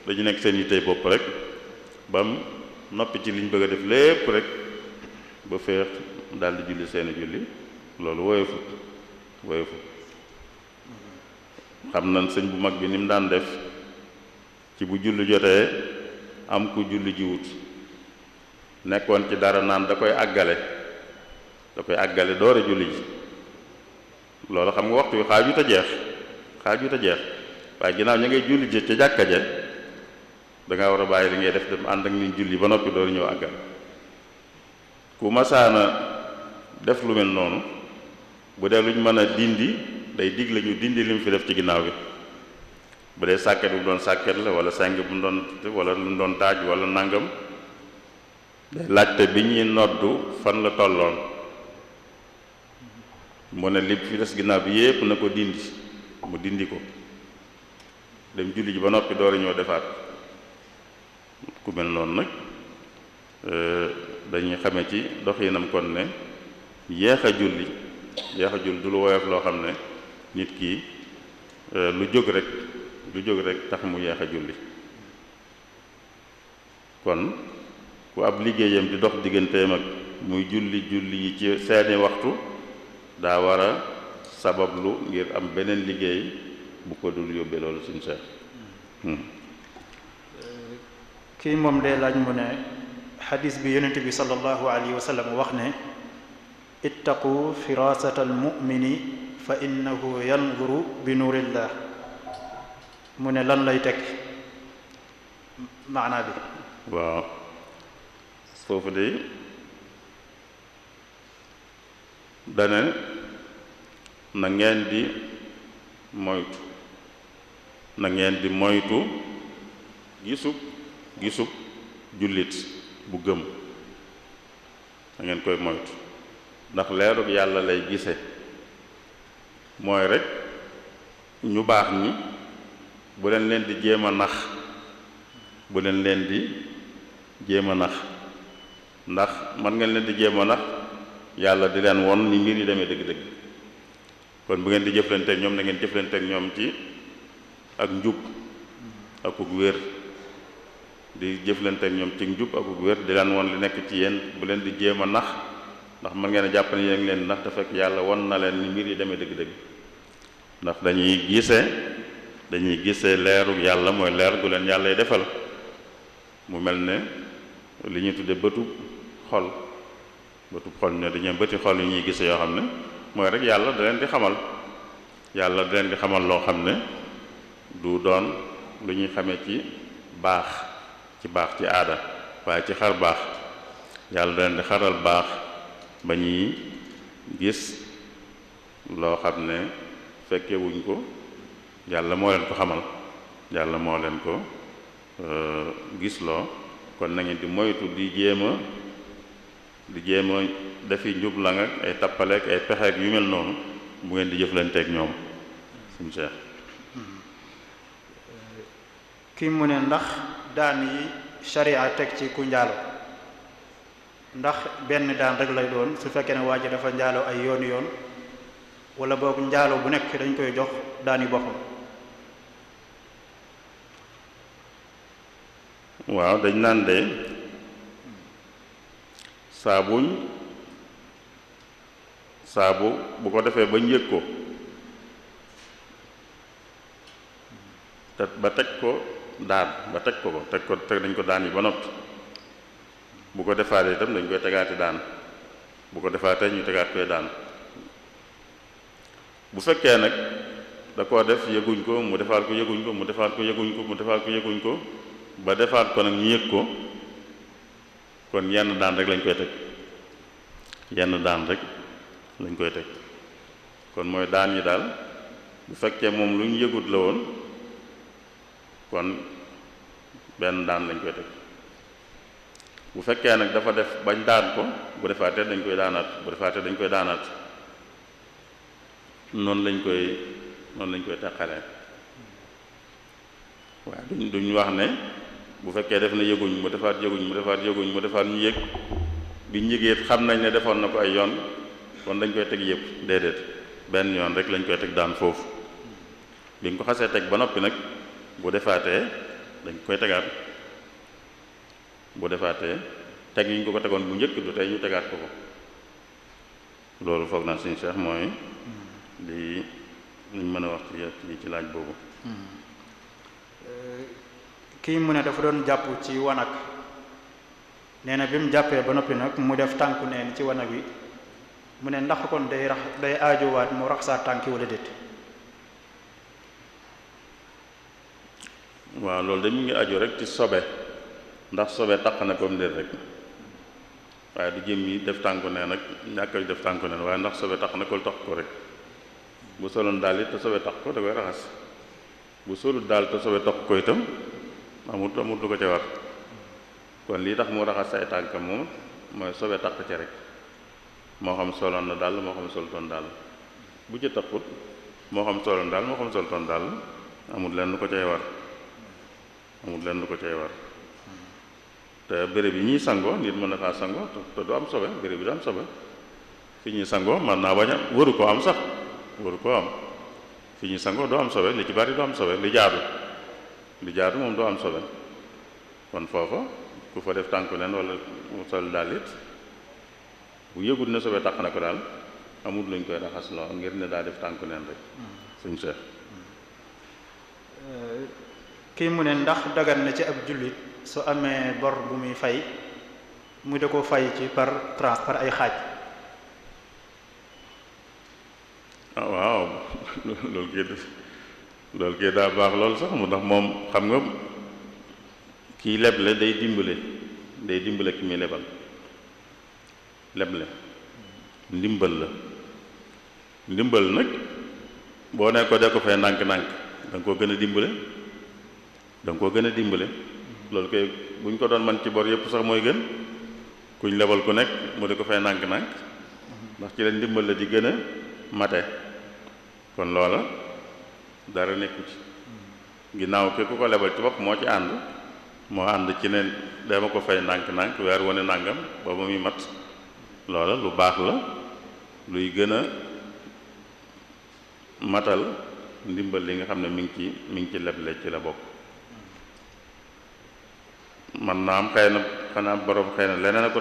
dañu nekk seen yittey bopp rek bam noppi ci liñ bëgg a def lépp rek ba féex daal di julli seeni julli. loolu woyofut woyofut. xam nañ sëñ bu mag bi ni mu daan def ci bu julli jotee am ku julli jiwut, nekkoon ci dara naan da koy àggale door a julli ji. loolu xam nga waxtu wi xaajut a jeex waaye ginnaaw ña ngay julli ji ca jàkka ja da ngaa war a bàyyi li ngay def dem ànd ak niñ julli ba noppi door ñëw àggal. ku masaana def lu mel noonu bu dee luñ mën a dindi day digle ñu dindi li mu fi def ci ginnaaw bi. bu dee sàkket bu mu doon sàkket la wala seng bu mu doon wala lu mu doon daaj wala nangam, day laajte bi ñuy noddu fan la tolloon, mu ne li fi des ginnaaw bi yépp na ko dindi, mu dindi ko dem julli ji ba noppi door a ñëw defaat. ku mel noonu nag dañuy xame ci doxinam kon ne yéex a julli du lu woyof loo xam ne nit ki lu jóg rek tax mu yéex a julli. kon ku ab liggéeyam di dox digganteem ak muy julli yi ci seeni waxtu daa war a sabablu ngir am beneen liggéey bu ko dul yóbbee loolu suñu seex. kii moom day laaj mu ne xadis bi yonent bi sallallahu alayhi wa sallam wax ne ittaqu firasata almumini fa innahu yanzuru bi nuurillah mu ne lan lay tekki maanaa bi. waaw foofu de dane na ngeen di moytu gisub jullit bu gëm da ngeen koy moytu ndax leerug yàlla lay gise mooy rek ñu baax ñi bu leen di jéem a nax bu leen di jéem a nax ndax man ngeen leen di jéem a nax yàlla di leen won ni mbir yi demee dëgg-dëgg kon bu ngeen di jëflanteek ñoom na ngeen jëflanteek ñoom ci ak njub akuk wér di jëflanteek ñoom ci njub akuk wér di leen won li nekk ci yéen bu leen di jéem a nax ndax mën ngeen a jàpp ne yéen leen nax te fekk yàlla won na leen ni mbir yi demee dëgg-dëgg ndax dañuy gisee leeru yàlla mooy leer gu leen yàlla defal mu mel ne li ñuy tudde bëtub xol ne dañoo bëti xol yu ñuy gisee yoo xam ne mooy rek yàlla da leen di xamal loo xam ne du doon lu ñuy xamee ci baax ci aada waaye ci xar baax yàlla da leen di xaral baax ba ñuy gis loo xam ne fekke wuñ ko yàlla moo leen ko xamal yàlla moo leen ko gisloo kon na ngeen di moytu di jéem a defi njublang ak ay tappaleek ay pexeek yu mel noonu bu ngeen di jëflanteek ñoom suñu Seex. kii mu ne ndax daan yi sharia teg ci ku njaalo ndax benn daan rek lay doon su fekkee ne waa ji dafa njaaloo ay yoon wala boog njaaloo bu nekk dañ koy jox daan yi boppam. waaw dañ naan de saabu bu ko defee ba yëg ko te ba teg ko dañ ko daan yi ba noppi bu ko defaatee itam dañ koy tegaati daan bu ko defaatee ñu tegaat koy daan bu fekkee nag da koo def yëguñ ko mu defaat ko yëguñ ko mu defaat ko yëguñ ko mu defaat ko yëguñ ko ba defaat ko nag ñu yëg ko kon yenn daan rek lañ koy teg kon mooy daan yi daal bu fekkee moom lu ñu yëgut la woon kon benn daan lañ koy teg bu fekkee nag dafa def bañ daan ko bu defaatee dañ koy daanaat noonu lañ koy teqalee waaye duñ wax ne bu fekkee def na yëguñ mu defaat ñu yëg biñ yëgeet xam nañ ne defoon na ko ay yoon kon dañ koy teg yëpp déedéet benn yoon rek lañ koy teg daan foofu biñ ko xasee teg ba noppi nag bu defaatee dañ koy tegaat bu defaatee teg yi ñu ko tegoon bu njëkk du tey ñu tegaat ko loolu foog naa suñu Cheikh mooy li ñu mën a wax ci laaj boobu. kii mu ne dafa doon jàpp ci wanag nee na bi mu jàppee ba noppi nag mu def tànku neen ci wanag wi mu ne ndax kon day aajowaat mu rax saa tànki wala déet. waaw loolu de mu ngi aju rek ci sobe ndax sobe taq na comme déet rek waaye du jëm yi def tànku neen nag ñàkk def tànku neen waaye ndax sobe taq na ko tax ko rek bu soloon daal it te sobe taq ko da koy raxas bu solut daal te sobe taq ko itam amut lu ko ca war kon lii tax mu raxas ay tànkam moom mooy sobe taq ca rek moo xam soloon na daal moo xam solutoon daal bu ci taqut moo xam soloon daal moo xam solutoon daal amul lenn lu ko cay war te béréb yi ñuy sangoo nit mën na faa sangoo te du am sobe béréb bi du am sobe fi ñuy sangoo man naa bañ a waru koo am sax waru koo am fi ñuy sangoo doo am sobe li ci bari doo am sobe li jaadu moom doo am sobe kon foofa ku fa def tànku leen wala mu sol daal it bu yëgut ne sobe taq na ko daal amul luñ koy raxas loo ngir ne daa def tànku neen rek suñ Cheikh. kii mu ne ndax dagan na ci ab jullit su amee bor bu muy fay mu da ko fay ci par tranche par ay xaaj. waaw loolu kii daa baax loolu sax mu ndax moom xam nga kii leble day dimbale ki muy lebal leble ndimbal la ndimbal nag boo ne ko de ko fay nànk-nànk da nga koo gën a dimbale loolu kay buñ ko doon man ci bor yëpp sax mooy gën kuñ lebal ku nekk mu di ko fay nànk-nànk ndax ci la ndimbal la di gën a mate kon loola dara nekku ci ginnaaw ki ku ko lebal ci bopp moo ànd ci ne dama ko fay nànk-nànk weer wane nàngam ba muy mat loola lu baax la luy gën a matal ndimbal li nga xam ne mi ngi ci leble ci la bokk. man naa am xëy na xanaa borom xëy na leneen a ko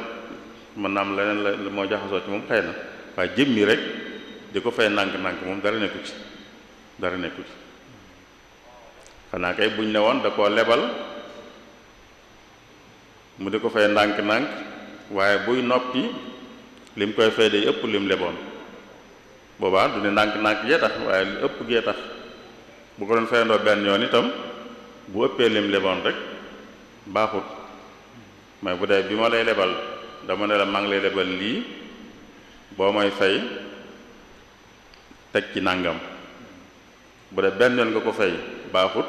man naa am leneen la moo jaxasoo ci moom xëy na waaye jëmmi rek di ko fay nànk-nànk moom dara nekku ci xanaa kay buñ ne woon da koo lebal mu di ko fay nànk-nànk waaye buy noppi lim koy fay day ëpp lim leboon boobaa du ne nànk-nànk jee tax waaye li ëpp gee tax bu ko doon fayandoo benn yoon itam bu ëppee lim leboon rek baaxut mais bu dee bi ma lay lebal dama ne la maa ngi lay lebal lii boo may fay teg ci nàngam bu dee benn yoon nga ko fay baaxut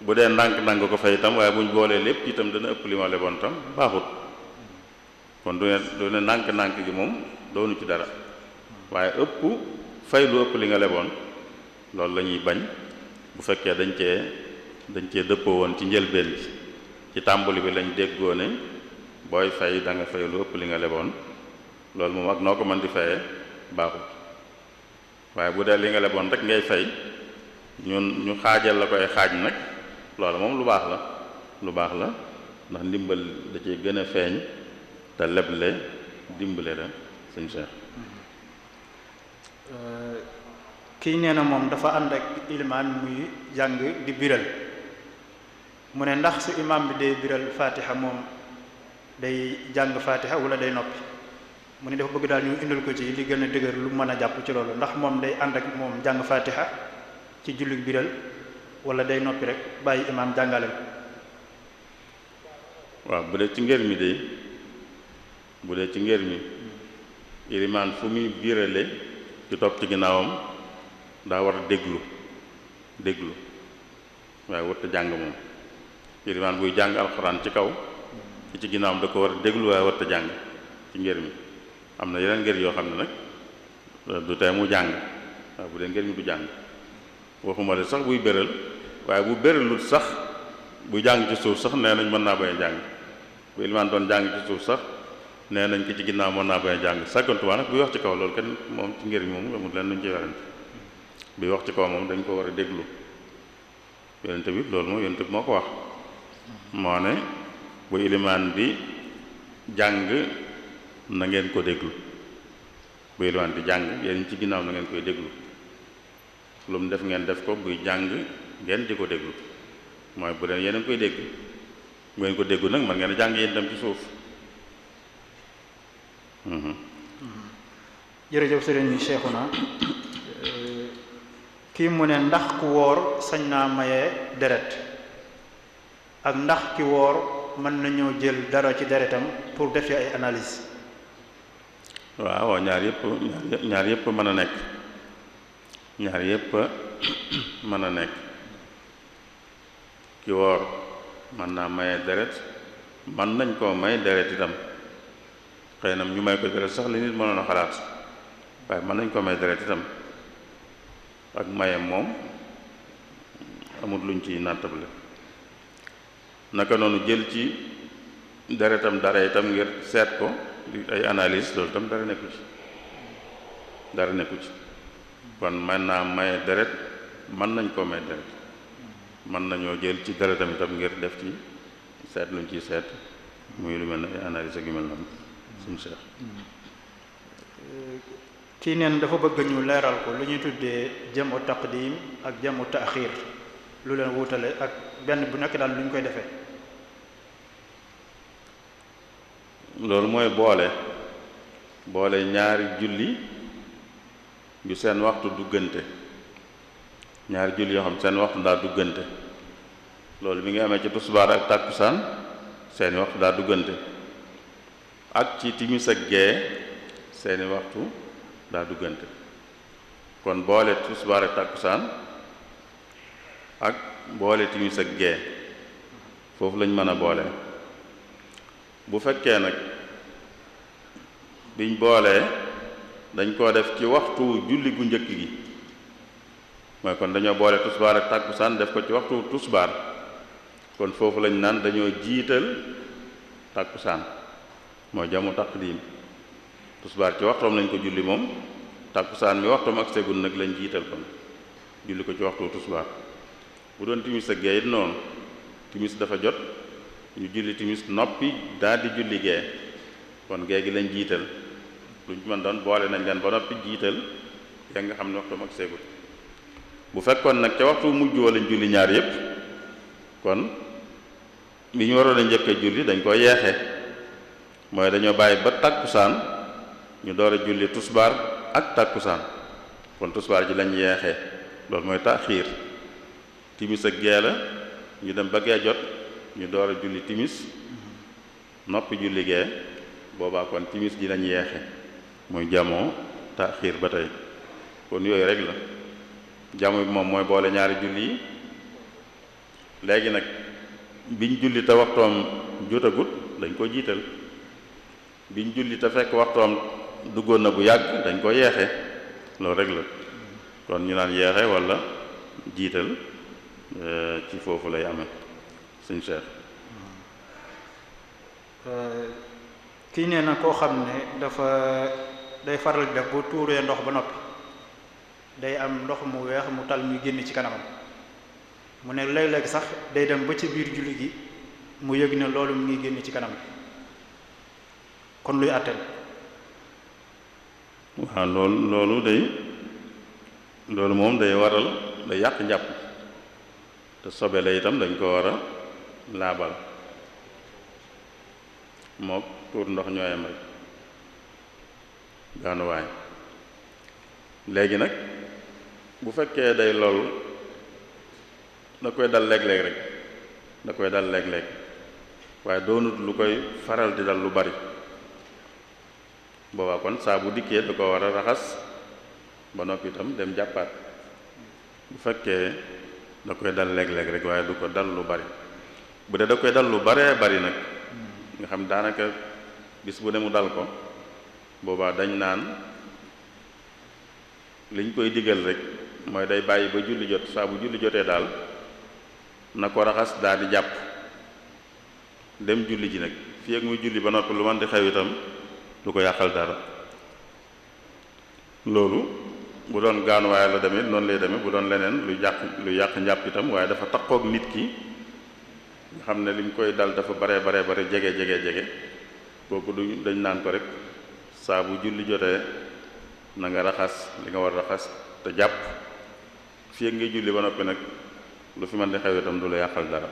bu dee ndànk-ndànk nga ko fay itam waaye buñ boolee lépp itam dana ëpp li ma leboon itam baaxut kon du ne nànk-nànk gi moom doonu ci dara waaye ëpp fay lu ëpp li nga leboon loolu la ñuy bañ bu fekkee dañ cee dëppoo woon ci njëlbeen bi ci tàmbali bi lañ déggoo ne booy fay da nga fay lu ëpp li nga leboon loolu moom ak noo ko mën di fayee baaxut waaye bu dee li nga leboon rek ngay fay ñu xaajal la koy xaaj nag loolu moom lu baax la ndax ndimbal da ciy gën a feeñ te leble dimbale la sëñ Cheikh. kii nee na moom dafa ànd ak ilimaan muy jàng di biral mu ne ndax su imaam bi day biral fatiha moom day jàng fatiha wala day noppi mu ne dafa bëgg daal ñu indil ko ci li gën a dëgër lu mën a jàpp ci loolu ndax moom day ànd ak moom jàng fatiha ci julli biral wala day noppi rek bàyyi imaam jàngale ko. waaw bu dee ci ngër mi ilimaan fu muy birale ci topp ci ginnaawam daa war a déglu waaye warut a jàng moom ilimaan buy jàng alxuraan ci kaw ci ginnaawam da ko war a déglu waaye warut a jàng ci ngër mi am na yeneen ngër yoo xam ne nag du tey mu jàng waaye bu dee ngër mi du jàng waxuma le sax buy béral waaye bu béralut sax bu jàng ci suuf sax nee nañ mën naa bañ a jàng bu ilimaan doon jàng ci suuf sax nee nañ ki ci ginnaaw mën naa bañ a jàng sàggantuwaa nag buy wax ci kaw loolu kenn moom ci ngër mi moom amul leen luñ ci werante buy wax ci kaw moom dañ ko war a déglu yonente bi loolu moom yonente bi moo ko wax moo ne bu ilimaan bi jàng na ngeen ko déglu bu ilimaan bi jàng yéen ci ginnaaw na ngeen koy déglu lu mu def ngeen def ko buy jàng ngeen di ko déglu mooy bu dee yéen a ngi koy dégg bu ngeen ko déglu nag man ngeen a jàng yéen dem ci suuf. jërëjëf sëriñ Cheikhouna kii mu ne ndax ku wóor sañ naa maye deret ak ndax ki wóor mën nañoo jël dara ci deretam pour def ci ay analyse. waaw ñaar yëpp mën a nekk mën a nekk ki wóor mën naa maye deret mën nañ koo may deret itam xëy na ñu may ko deret sax li nit mënoon a xalaat waaye mën nañ koo may deret itam ak mayam moom amul luñ ci nattable naka noonu jël ci deretam dara itam ngir seet ko di ay analyse loolu itam dara nekku ci kon mën naa maye deret mën nañ koo may deret mën nañoo jël ci deretam itam ngir def ci seet luñ ciy seet muy lu mel ne ay analyse ak yu mel noonu suñu Cheikh. kii neen dafa bëgg ñu leeral ko lu ñuy tuddee jamu taqdim ak jamu taaxir lu leen wutale ak benn bu nekk daal lu ñu koy defee. loolu mooy boole ñaari julli yu seen waxtu duggante, ñaari julli yoo xam seen waxtu daa duggante. loolu mi ngi amee ci tusbaar ak tàkkusaan seeni waxtu daa duggante, ak ci timis ak gee seeni waxtu daa duggante. kon boole tusbaar ak tàkkusaan ak boole timis ak gee foofu lañ mën a boole. bu fekkee nag biñ boolee dañ koo def ci waxtu julli gu njëkk gi, mooy kon dañoo boole tusbaar ak tàkkusaan def ko ci waxtu tusbaar, kon foofu lañ naan dañoo jiital tàkkusaan, mooy jamu taqdim. tusbaar ci waxtoom lañ ko julli moom, tàkkusaan mi waxtoom ak segul nag lañ jiital kon julli ko ci waxtu tusbaar. bu doon timis ak gee it noonu, timis dafa jot ñu julli timis noppi daal di julli gee, kon gee gi lañ jiital. luñ ci mën doon boole nañ leen ba noppi jiital ya nga xam ne waxtoom ak segul. bu fekkoon nag ca waxtu mujj wala lañ julli ñaar yépp, kon bi ñu waroon a njëkk a julli dañ ko yeexe, mooy dañoo bàyyi ba tàkkusaan ñu door a julli tusbaar ak tàkkusaan, kon tusbaar ji lañ yeexe, loolu mooy taaxiir. timis ak gee la ñu dem ba gee jot ñu door a julli timis noppi julli gee, boobaa kon timis ji lañ yeexe, muy jamoo taaxiir ba tey. kon yooyu rek la. jamu bi moom mooy boole ñaari julli yi. léegi nag biñ julli te waxtoom jotagut dañ ko jiital, biñ julli te fekk waxtoom duggoon na bu yàgg dañ ko yeexe, loolu rek la. kon ñu naan yeexe walla jiital ci foofu lay amee. sëñ Cheikh. kii nee na koo xam ne day faral def bu tuuree ndox ba noppi day am ndox mu weex mu tal muy génn ci kanamam, mu ne léeg-léeg sax day dem ba ci biir julli gi mu yëg ne loolu mu ngi génn ci kanam, kon luy àtteel. waaw loolu moom day waral day yàq njàpp, te sobe la itam dañ ko war a laabal, mook tuur ndox ñooyam rek gaanuwaay. léegi nag bu fekkee day loolu da koy dal léeg-léeg rek, da koy dal léeg-léeg, waaye doonut lu koy faral di dal lu bari, boobaa kon saa bu dikkee da ko war a raxas ba noppi itam dem jàppaat. bu fekkee da koy dal léeg-léeg rek waaye du ko dal lu bari. bu dee da koy dal lu baree bari nag nga xam daanaka bis bu ne mu dal ko, boobaa dañ naan liñ koy digal rek mooy day bàyyi ba julli jot, saa bu julli jotee daal na ko raxas daal di jàpp dem julli ji nag. fii ak muy julli ba noppi lu man di xew itam du ko yàqal dara. loolu bu doon gaanuwaay la demee noonu lay demee, bu doon leneen lu yàq njàpp itam, waaye dafa takkook nit ki nga xam ne lim koy dal dafa bare jege kooku dañ naan ko rek saa bu julli jotee na nga raxas li nga war a raxas te jàpp. fii ak ngay julli ba noppi nag lu fi man di xew itam du la yàqal dara,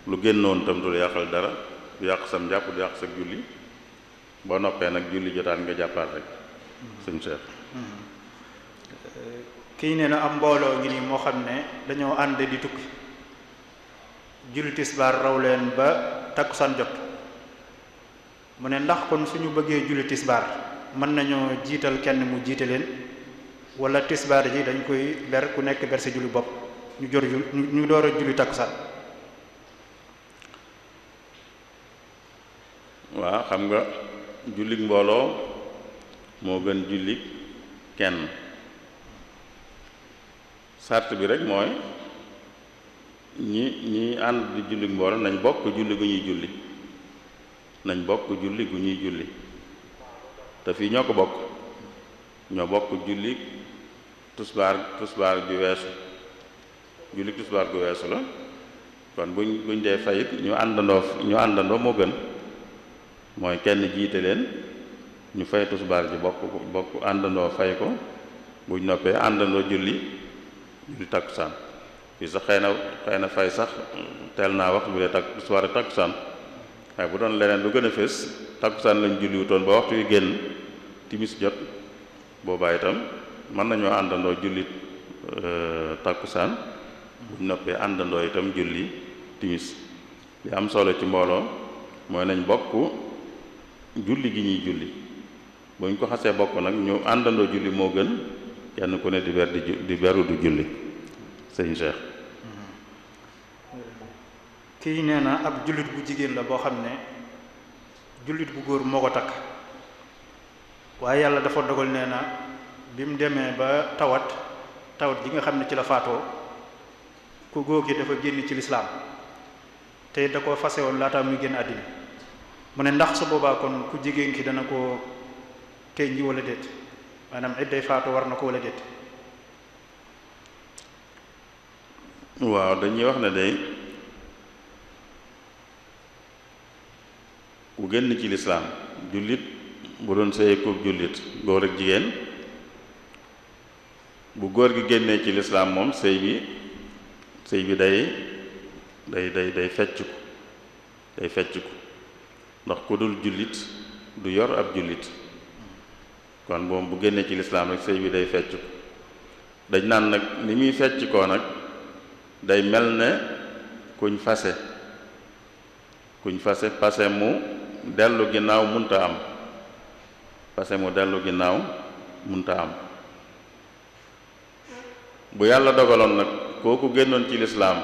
lu génnoon itam du la yàqal dara, du yàq sam njàpp, du yàq sa julli. boo noppee nag julli jotaan nga jàppaat rek. sëñ Cheikh. kii nee na am mbooloo ngi nii moo xam ne dañoo ànd di tukki, julli tisbaar raw leen ba takkusaan jot, mu ne ndax kon suñu bëggee julli tisbaar mën nañoo jiital kenn mu jiite leen, wala tisbaar ji dañ koy ber ku nekk ber sa julli bopp ñu door a julli takkusaan. waaw xam nga jullik mbooloo moo gën jullik kenn. sart bi rek mooy ñi ànd di jullik mbooloo nañ bokk julli gu ñuy julli, nañ bokk julli gu ñuy julli, te fii ñoo ko bokk, ñoo bokk julli tusbaar ju weesu, julli tusbaar gu weesu la. kon buñ dee fayit ñu àndandoo moo gën, mooy kenn jiite leen ñu fay tusbaar ji bokk àndandoo fay ko buñ noppee àndandoo julli takkusaan fii sax xëy na fay sax teel naa wax bu dee soirée takkusaan waaye bu doon leneen lu gën a fés takkusaan lañ julliwutoon ba waxtu yu génn timis jot boobaa itam mën nañoo àndandoo julli takkusaan buñ noppee àndandoo itam julli timis li am solo ci mbooloo mooy nañ bokk julli gi ñuy julli buñ ko xasee bokk nag ñu àndandoo julli moo gën kenn ku ne di beru du julli sëñ Cheikh. kii nee na ab jullit bu jigéen la boo xam ne jullit bu góor moo ko takk waaye yàlla dafa dogal nee na bi mu demee ba tawat ji nga xam ne ci la faatoo ku góor gi dafa génn ci lislaam te da ko fase woon laataa muy génn àddina mu ne ndax su boobaa kon ku jigéen ki dana ko tey ji wala déet maanaam idday faatu war na ko wala déet. waaw dañuy wax ne day ku génn ci lislaam jullit bu doon sëy ku jullit góor ak jigéen bu góor gi génnee ci lislaam moom sëy bi day fecc ko ndax ku dul jullit du yor ab jullit kon moom bu génnee ci lislaam rek sëy bi day fecc ko dañ naan nag ni muy fecc koo nag day mel ne kuñ fase pase mu dellu ginnaaw munta am bu yàlla dogaloon nag kooku génnoon ci lislaam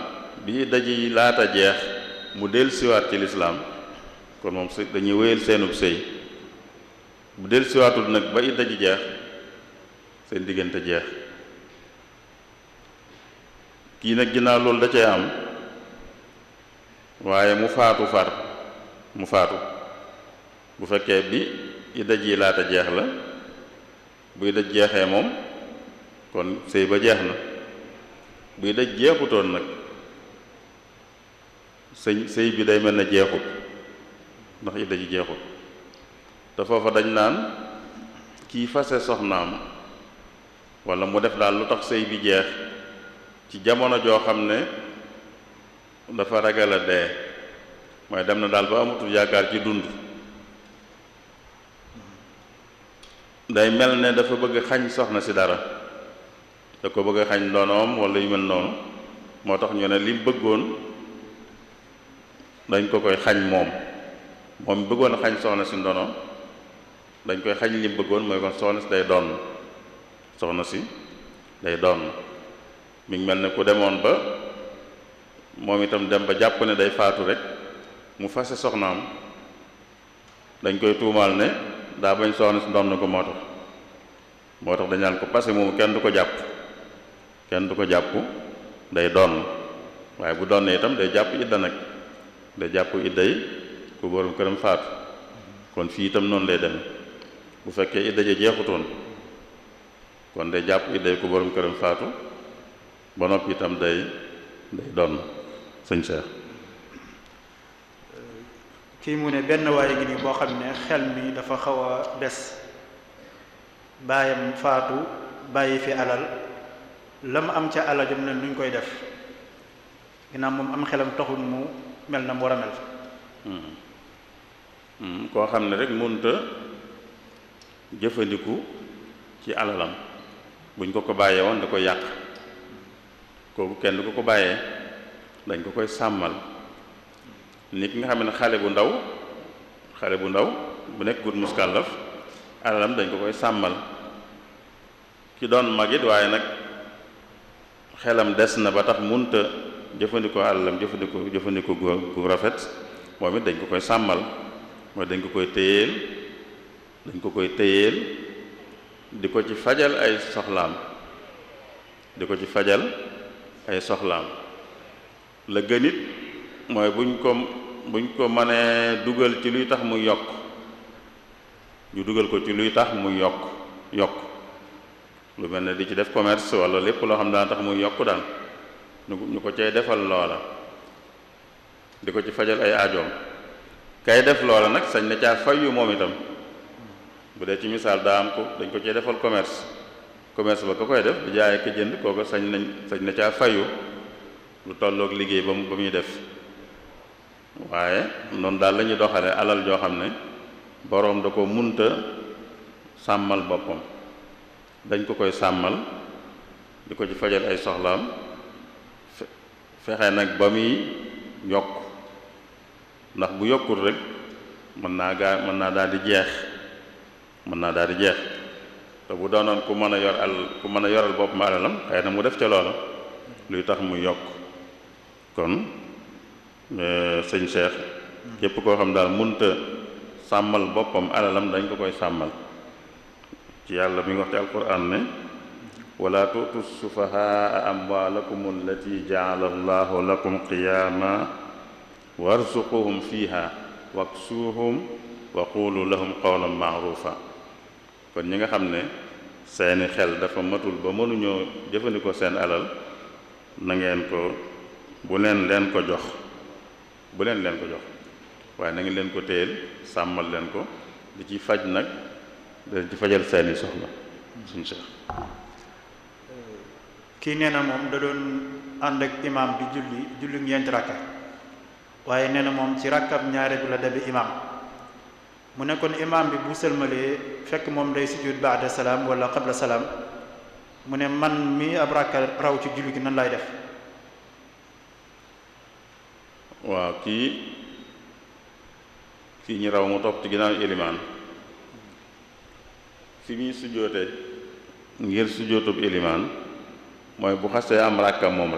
bi daji laata jeex mu del siwaat ci lislaam kon moom dañuy wéyal seenub sëy bu del siwaatul nag ba idda ji jeex seen diggante jeex kii nag ginnaaw loolu da cee am waaye mu faatu bu fekkee bi idda ji laata jeex la bu idda jeexee moom kon sëy ba jeex na bu idda jeexutoon nag sëy bi day mel ne jeexut ndax idda ji jeexut te foofa dañ naan kii fase soxnaam walla mu def daal lu tax sëy bi jeex ci jamono joo xam ne dafa ragal a dee mooy dem na daal ba amatul yaakaar ci dund day mel ne dafa bëgg xañ soxna si dara da ko bëgg xañ ndoonoom walla yu mel noonu moo tax ñu ne li bëggoon dañ ko koy xañ moom bëggoon a xañ soxna si ndono dañ koy xañ li bëggoon mooy kon soxna si day doon mi ngi mel ne ku demoon ba moom itam dem ba jàpp ne day faatu rek mu fase soxnaam dañ koy tuumaal ne daa bañ soxna si doon na ko moo tax dañ naan ko passé moomu kenn du ko jàpp day doon waaye bu doon ne itam day jàpp idda nag day jàpp idda yi ku borom këram faatu kon fii itam noonu lay demee bu fekkee idda ja jeexutoon kon day jàpp idda yi ku borom këram faatu ba noppi itam day doon sëñ Cheikh. kii mu ne benn waaye gi nii boo xam ne xel mi dafa xaw a des baayam faatu bàyyi fi alal la mu am ca alal jëm ne nuñ koy def ginnaaw moom am xelam taxul mu mel na mu war a mel. koo xam ne rek mënut a jëfandiku ci alalam buñ ko bàyyee woon da koy yàq kooku kenn du ko bàyyee dañ ko koy sàmmal nit ki nga xam ne xale bu ndaw bu nekk gut muskàllaf alalam dañ ko koy sàmmal ki doon magit waaye nag xelam des na ba tax mënut a jëfandikoo alalam jëfandikoo gu rafet moom it dañ ko koy sàmmal mooy dañ ko koy téyeel di ko ci fajal ay soxlaam la gënit mooy buñ ko mënee dugal ci luy tax muy yokk ñu dugal ko ci luy tax muy yokk lu mel ne di ci def commerce wala lépp loo xam dana tax muy yokk daal ñu ko cay defal loola di ko ci fajal ay aajoom kay def loola nag sañ na caa fayyu moom itam bu dee ci misaal daa am ko dañ ko cee defal commerce ba ko koy def di jaay ak jënd kooku sañ na caa fayu lu tolloog liggéey ba muy def waaye noonu daal la ñuy doxale alal joo xam ne boroom da ko munta sàmmal boppam dañ ko koy sàmmal di ko ci fajal ay soxlaam fexe nag ba muy yokk ndax bu yokkul rek mën naa daal di jeex te bu doonoon ku mën a yoral boppam alalam xëy na mu def ca loola luy tax mu yokk kon sëñ Cheikh képp koo xam daal munta sàmmal boppam alalam dañ ko koy sàmmal ci yàlla mi ngi wax ci alquran ne wala tu'tu sufahaa amwaalakum allati ja'ala allahu lakum qiyaama warzuquhum fiha waksuuhum wa qulu lahum qawlan ma'ruufa kon ñi nga xam ne seeni xel dafa matul ba mënuñoo jëfandikoo seen alal na ngeen ko bu leen leen ko jox waaye na ngeen leen ko téyel sàmmal leen ko di ci faj nag da ci fajal seeni soxla suñu Cheikh kii nee na moom da doon ànd ak imaam di julli ñeenti rakka waaye nee na moom ci rakkab ñaare bi la dabi imaam mu ne kon imaam bi bu sëlmalee fekk moom day sujud baada salaam wala qabla salaam mu ne man mi ab rakka raw ci julli gi nan lay def. waaw kii ñi raw mu topp ci ginnaaw ilimaan fi muy sujjóote ngir sujjóotub ilimaan mooy bu xasee am rakka moom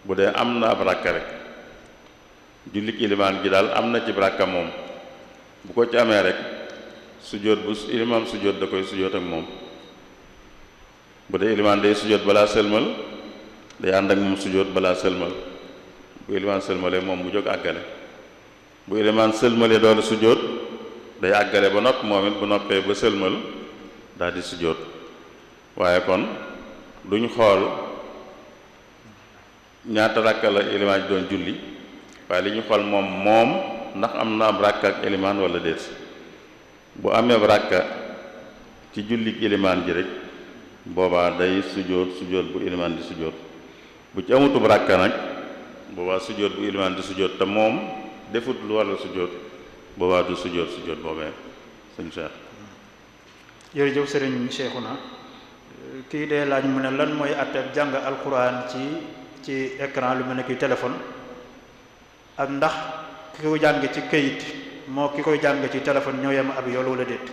bu dee am na ab rakka rek jullik ilimaan gi daal am na ci rakka moom bu ko ci amee rek sujjóot bu ilimaan sujjóot da koy sujjóot ak moom bu dee ilimaan day sujjóot balaa sëlmal day ànd ak moom sujjóot balaa sëlmal bu ilimaan sëlmalee moom mu jóg àggale bu ilimaan sëlmalee doon sujjóot day àggale ba nopp moom it bu noppee ba sëlmal daal di sujjóot waaye kon duñ xool ñaata rakka la ilimaan ji doon julli waaye li ñu xool moom ndax am na ab rakka ak ilimaan wala déet bu amee ab rakka ci julli ilimaan ji rek boobaa day sujjóot bu ilimaan di sujjóot bu ci amutub rakka nag boobaa sujjóot bu ilimaan di sujjóot te moom defut lu walla sujjóot boobaa du sujjóot boobee sëñ Cheikh. jërëjëf sëriñ Cheikhouna kii dee laaj mu ne lan mooy àtteeb jàng alquran ci écran lu mel ne ki téléphone ak ndax ki ko jàng ci këyit moo ki koy jàng ci téléphone ñoo yem ab yool wala déet.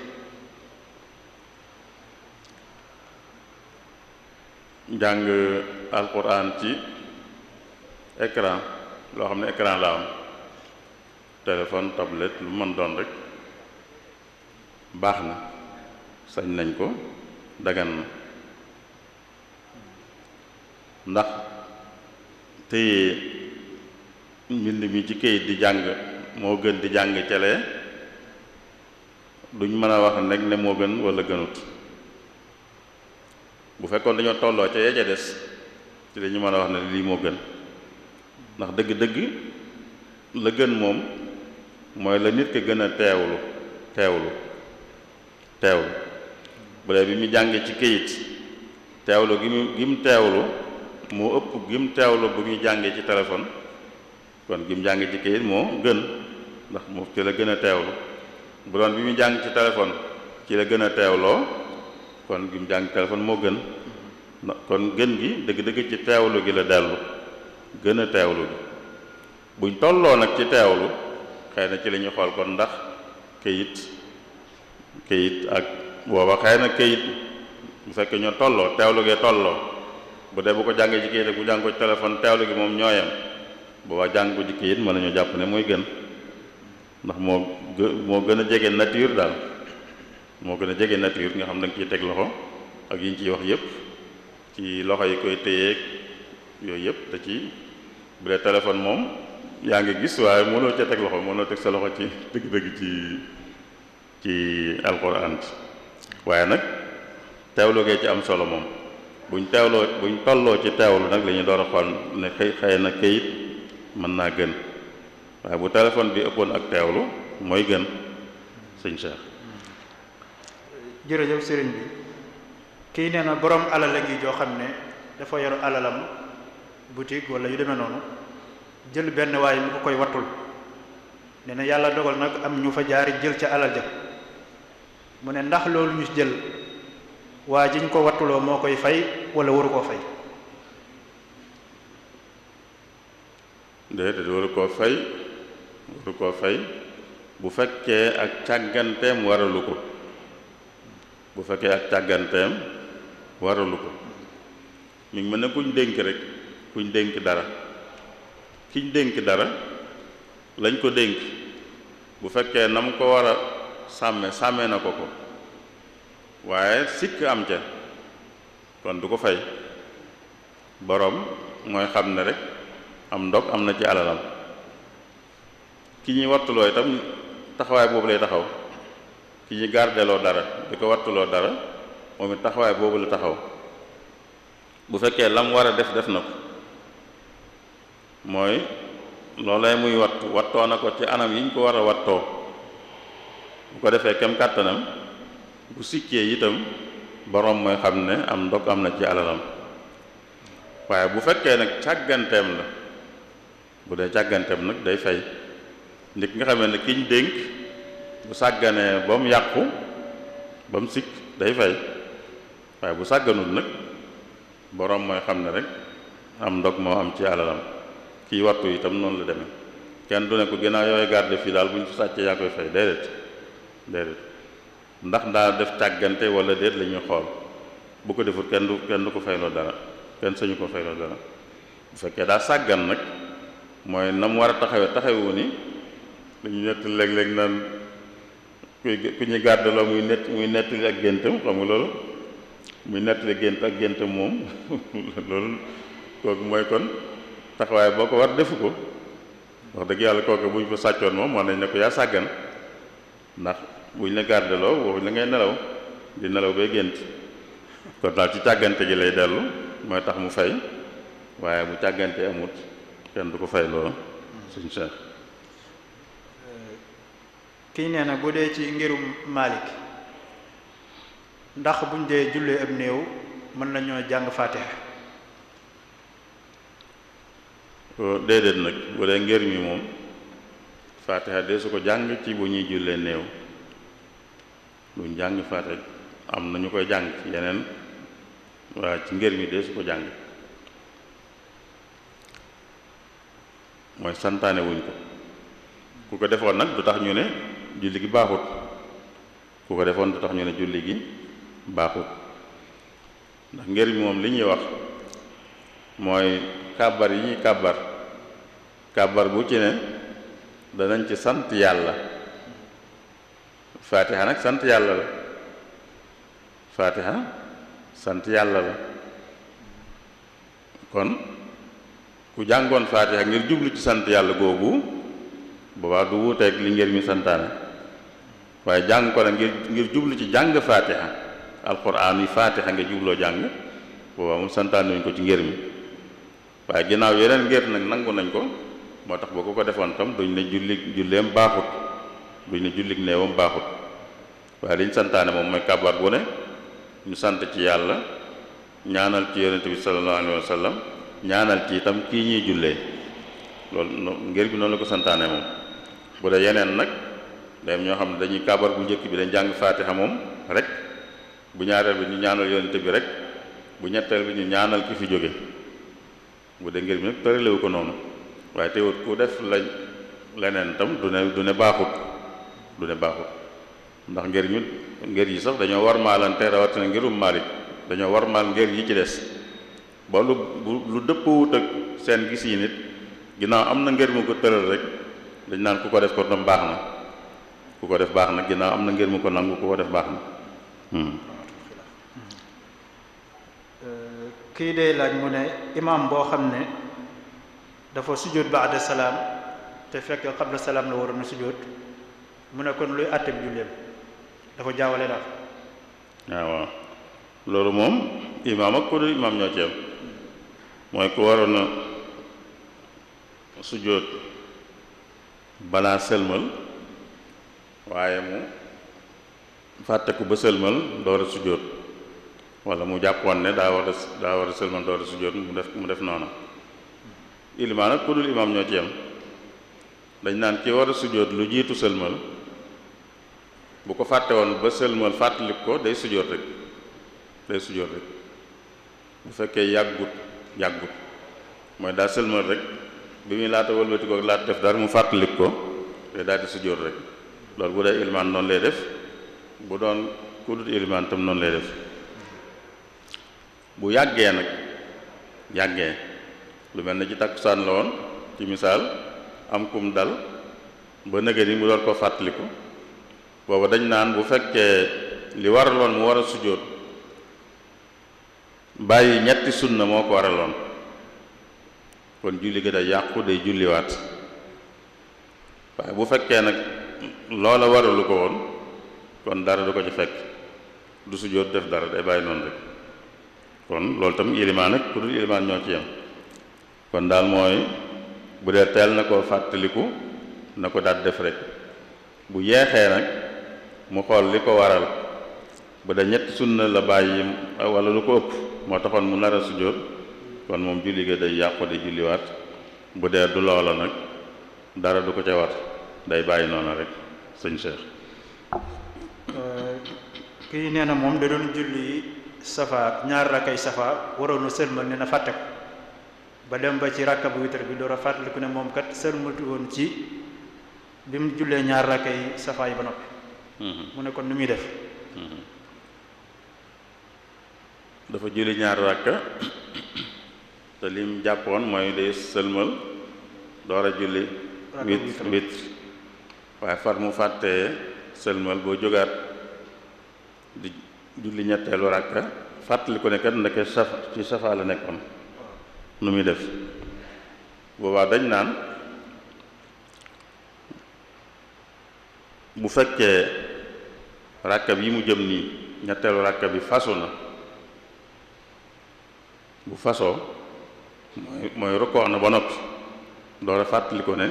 jàng alquran ci écran loo xam ne écran la am téléphone tablette lu mën doon rek baax na sañ nañ ko dagan na ndax téye mbind mi ci këyit di jàng moo gën di jàng celee duñ mën a wax nag ne moo gën wala gënut bu fekkoon dañoo tolloo ca ya ca des ci la ñu mën a wax ne lii moo gën ndax dëgg-dëgg la gën moom mooy la nit ki gën a teewlu bu dee bi mu jàngee ci këyit teewlu gi mu teewlu moo ëpp gi mu teewlu bu muy jàngee ci téléphone kon gi mu jàngee ci këyit moo gën ndax moo ci la gën a teewlu bu doon bi muy jàng ci téléphone ci la gën a teewloo kon gi mu jàng téléphone moo gën kon gën gi dëgg-dëgg ci teewlu gi la dellu gën a teewlu gi buñ tolloo nag ci teewlu xëy na ci la ñuy xool kon ndax këyit ak booba xëy na këyit bu fekkee ñoo tolloo teewlu gee tolloo bu dee bu ko jàngee ci këyit ak bu jàng ko ci téléphone teewlu gi moom ñooyam booba jàng ko ci këyit mën nañu jàpp ne mooy gën ndax moo gën a jege nature daal moo gën a jege nature nga xam da nga ciy teg loxo ak yi ñu ciy wax yépp ci loxo yi koy téyeeg yooyu yépp da ci bu dee téléphone moom yaa ngi gis waaye mënoo ca teg loxo mënoo teg sa loxo ci dëgg-dëgg ci alxuraan waaye nag teewlu gee ci am solo moom buñ tolloo ci teewlu nag la ñu door a xool ne xëy na këyit mën naa gën waaye bu téléphone bi ëppoon ak teewlu mooy gën sëñ Cheikh. jërëjëf sëriñ bi kii nee na borom alal la ngi joo xam ne dafa yor alalam boutique wala yu demee noonu jël benn waaye mu ko koy wattul nee na yàlla dogal nag am ñu fa jaari jël ca alal ja mu ne ndax loolu ñu jël waa ji ñu ko wattuloo moo koy fay wala waru koo fay. déedéet waru koo fay bu fekkee ak càgganteem waralu ko bu fekkee ak càgganteem waralu ko mi ngi mën ne kuñ dénk rek kuñ dénk dara kiñ dénk dara lañ ko dénk bu fekkee na mu ko war a sàmme na ko waaye sikk am ca kon du ko fay boroom mooy xam ne rek am ndog am na ci alalam ki ñuy wattuloo itam taxawaay boobu lay taxaw ki ñuy gardeloo dara di ko wattuloo dara moom it taxawaay boobu la taxaw bu fekkee lam war a def na ko mooy loolay muy wattoo na ko ci anam yi ñu ko war a wattoo bu ko defee kem kàttanam bu sikkee itam boroom mooy xam ne am ndog am na ci alalam waaye bu fekkee nag càgganteem la bu dee càgganteem nag day fay nit nga xamee ne kiñ dénk bu sàgganee ba mu yàqu ba mu sikk day fay waaye bu sàgganul nag boroom mooy xam ne rek am ndog moo am ci alalam kii wattu itam noonu la demee kenn du ne ko ginnaaw yooyu garde fii daal bu ñu sàccee yaa koy fay déedéet ndax daa def càggante wala déet la ñuy xool bu ko defut kenn du ko fayloo dara kenn sañu ko fayloo dara bu fekkee daa sàggan nag mooy na mu war a taxawu ni dañu nett léeg-léeg naan ku ñu gàddaloo muy nettali ak géntam xam nga loolu muy nettali gént ak géntam moom loolu kooku mooy kon taxawaay boo ko war defu ko wax dëgg yàlla kooku bu ñu ko sàccoon moom wax nañ ne ko yaa sàggan ndax buñ la gàddaloo waxuñ la ngay nelaw di nelaw bay gént kon daal ci càggante ji lay dellu mooy tax mu fay waaye bu càggante amut kenn du ko fay loolu suñ Cheikh. kii nee na bu dee ci ngirum Malik ndax buñ dee jullee ab néew mën nañoo jàng Faatiha. déedéet nag bu dee ngir mi moom Faatiha de su ko jàng ci bu ñuy jullee néew duñ jàng Faatiha am na ñu koy jàng ci yeneen waaye ci ngir mi de su ko jàng mooy santaane wuñ ko ku ko defoon nag du tax ñu ne julli gi baaxut ku ko defoon du tax ñu ne julli gi baaxut ndax ngir mi moom li ñuy wax mooy kàbbar yi ñuy kàbbar bu ci ne danañ ci sant yàlla Faatiha nag sant yàlla la Faatiha sant yàlla la kon ku jàngoon Faatiha ngir jublu ci sant yàlla googu boobaa du wuuteeg li ngir mi santaane waaye jàng ko nag ngir jublu ci jàng Faatiha alxuraan yi Faatiha nga jubloo jàng boobaa moom santaane wuñ ko ci ngir mi waaye ginnaaw yeneen ngir nag nangu nañ ko moo tax boo ko defoon tam duñ ne julleem baaxut duñ ne jullig néewam baaxut waaye liñ santaane moom mooy kàbbar bu ne ñu sant ci yàlla ñaanal ci yonent bi sallallahu alayhi wa sallam ñaanal ci itam kii ñuy jullee loolu ngir bi noonu la ko santaane moom bu dee yeneen nag dem ñoo xam ne dañuy kàbbar bu njëkk bi dañ jàng Faatiha moom rek bu ñaareel bi ñu ñaanal yonent bi rek bu ñetteel bi ñu ñaanal ki fi jóge bu dee ngir bi nag tëralewu ko noonu waaye teewut ku def leneen tam du ne baaxut ndax ngir yi sax dañoo war maalante rawatina ngirum Maalik dañoo war maal ngir yi ci des ba lu dëppwut ak seen gis yi nit ginnaaw am na ngir mu ko tëral rek dañ naan ku ko def ko tam baax na ku ko def baax na ginnaaw am na ngir mu ko nangu ku ko def baax na kii day laaj mu ne imaam boo xam ne dafa sujjóot ba'da salaam te fekk qabla salaam la waroon a sujjóot mu ne kon luy àtte bi julleem dafa jaawale daal. waaw loolu moom imaam ak ku dul imaam ñoo ci am mooy ku waroon a sujjóot balaa sëlmal waaye mu fàtte ko ba sëlmal door a sujjóot wala mu jàppoon ne daa war a sëlmal door a sujjóot mu def noona ilimaan ak ku dul imaam ñoo ci yem dañ naan ki war a sujjóot lu jiitu sëlmal bu ko fàtte woon ba sëlmal fàttalik ko day sujjóot rek bu fekkee yàggut mooy daa sëlmal rek bi muy laata wëlbati ko laata def dara mu fàttalik ko te daal di sujjóot rek loolu bu dee ilimaan noonu lay def bu doon ku dul ilimaan tam noonu lay def bu yàggee lu mel ne ci takkusaan la woon ci misaal am kum dal ba nëgë ni mu door ko fàttaliku booba dañ naan bu fekkee li waraloon mu war a sujjóot bàyyi ñetti sunna moo ko waraloon kon julli gi day yàqu day julliwaat waaye bu fekkee nag loola waralu ko woon kon dara du ko ci fekk du sujjóot def dara day bàyyi noonu rek kon loolu tam ilimaan ak ku dul ilimaan ñoo ci yem kon daal mooy bu dee teel na koo fàttaliku na ko daal def rek bu yeexee nag mu xool li ko waral bu dee ñetti sunna la bàyyi wala lu ko ëpp moo taxoon mu nar a sujjóot kon moom julli ga day yàqu di julliwaat bu dee du loola nag dara du ko ca war day bàyyi noonu rek sëñ Cheikh. kii nee na moom da doon julli safa ñaar rakkay safa waroon na sëlmal ne na fàtte ko ba dem ba ci rakka bu witar bi door a fàttaliku ne moom kat sëlmatu woon ci bi mu jullee ñaar rakkay safa yi ba noppi. mu ne kon nu muy def. dafa julli ñaar rakka te lim jàppoon mooy day sëlmal door a julli wit waaye far mu fàttee sëlmal boo jógaat di julli ñetteelu rakka fàttali ko ne kat ndeke ci safa la nekkoon nu muy def boobaa dañ naan bu fekkee rakka bi mu jëm nii ñetteelu rakka bi fasu na bu fasoo mooy rukkoo na ba noppi door a fàttali ko ne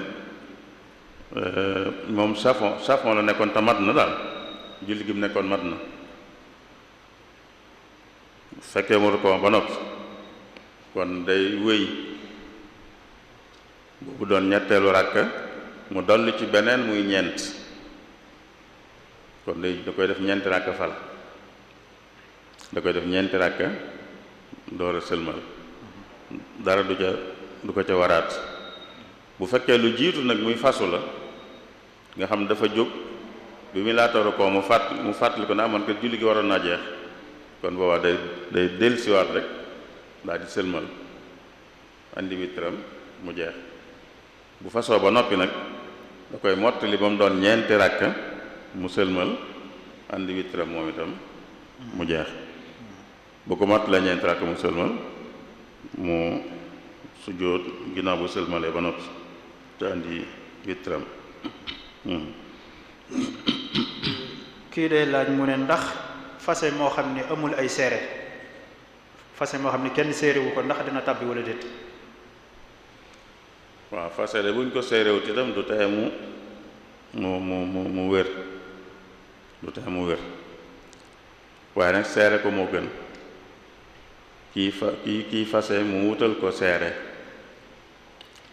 moom safon la nekkoon te mat na daal julli gi mu nekkoon mat na bu fekkee mu rukkoo ba noppi kon day wéy boobu doon ñetteelu ràkka mu dolli ci beneen muy ñeent kon da koy def ñeenti ràkka fal da koy def ñeenti ràkka door a sëlmal dara du ko ca waraat bu fekkee lu jiitu nag muy fasu la nga xam dafa jóg bi muy laata rukkoo mu fàttali ko naa man ko julli gi waroon naa jeex kon boobaa day dellusiwaat rek daal di sëlmal andi witram mu jeex bu fasoo ba noppi nag da koy mottali ba mu doon ñeenti ràkka mu sëlmal andi witram moom itam mu jeex bu ko mottalee ñeenti ràkka mu sëlmal mu sujjóot ginnaaw bu sëlmalee ba noppi te andi witram. kii day laaj mu ne ndax fase moo xam ne amul ay seere fase moo xam ne kenn séerewu ko ndax dina tàbbi wala déet. waaw fase de buñ ko séerewut itam du tee mu wér du tee mu wér waaye nag seere ko moo gën kii fase mu wutal ko seere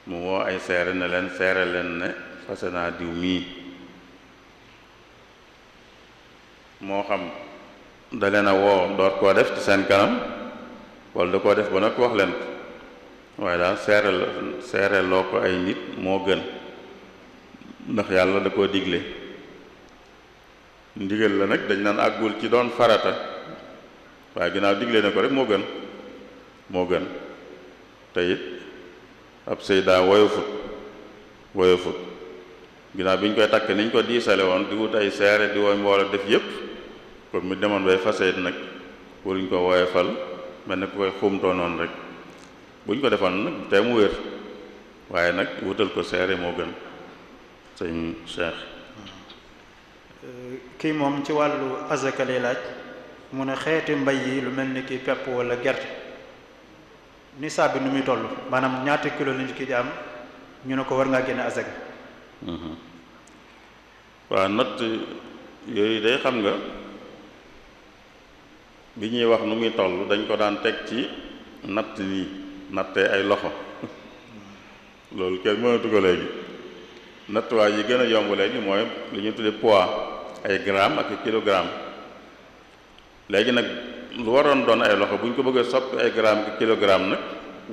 mu woo ay seere ne leen seere leen ne fase naa diw mii moo xam da leen a woo door koo def ci seen kanam wala da koo def ba nag wax leen ko waaye daal seere loo ko ay nit moo gën ndax yàlla da koo digle ndigal la nag dañ naan àggul ci doon farata waaye ginnaaw digle na ko rek moo gën te it ab sëy daa woyofut ginnaaw bi ñu koy takk niñ ko diisale woon di wut ay seere di woy mbooloo def yépp kon mu demoon bay fase nag waruñ ko woyofal mel ne ku koy xumtoo noonu rek buñ ko defoon nag te mu wér waaye nag wutal ko seere moo gën sëñ Cheikh. kii moom ci wàllu azaka lay laaj mu ne xeeti mbay yi lu mel ni ki pepp wala gerte nisaab bi nu muy toll maanaam ñaata kilo la nit ki di am ñu ne ko war ngaa génne azaka. waaw natt yooyu day xam nga bi ñuy wax nu muy toll dañ ko daan teg ci natt nii nattee ay loxo loolu kenn mënatu ko léegi nattuwaay yi gën a yomb léegi mooy li ñu tudde poids ay gramme ak kilogramme léegi nag lu waroon doon ay loxo bu ñu ko bëggee soppi ay gramme ak kilogramme nag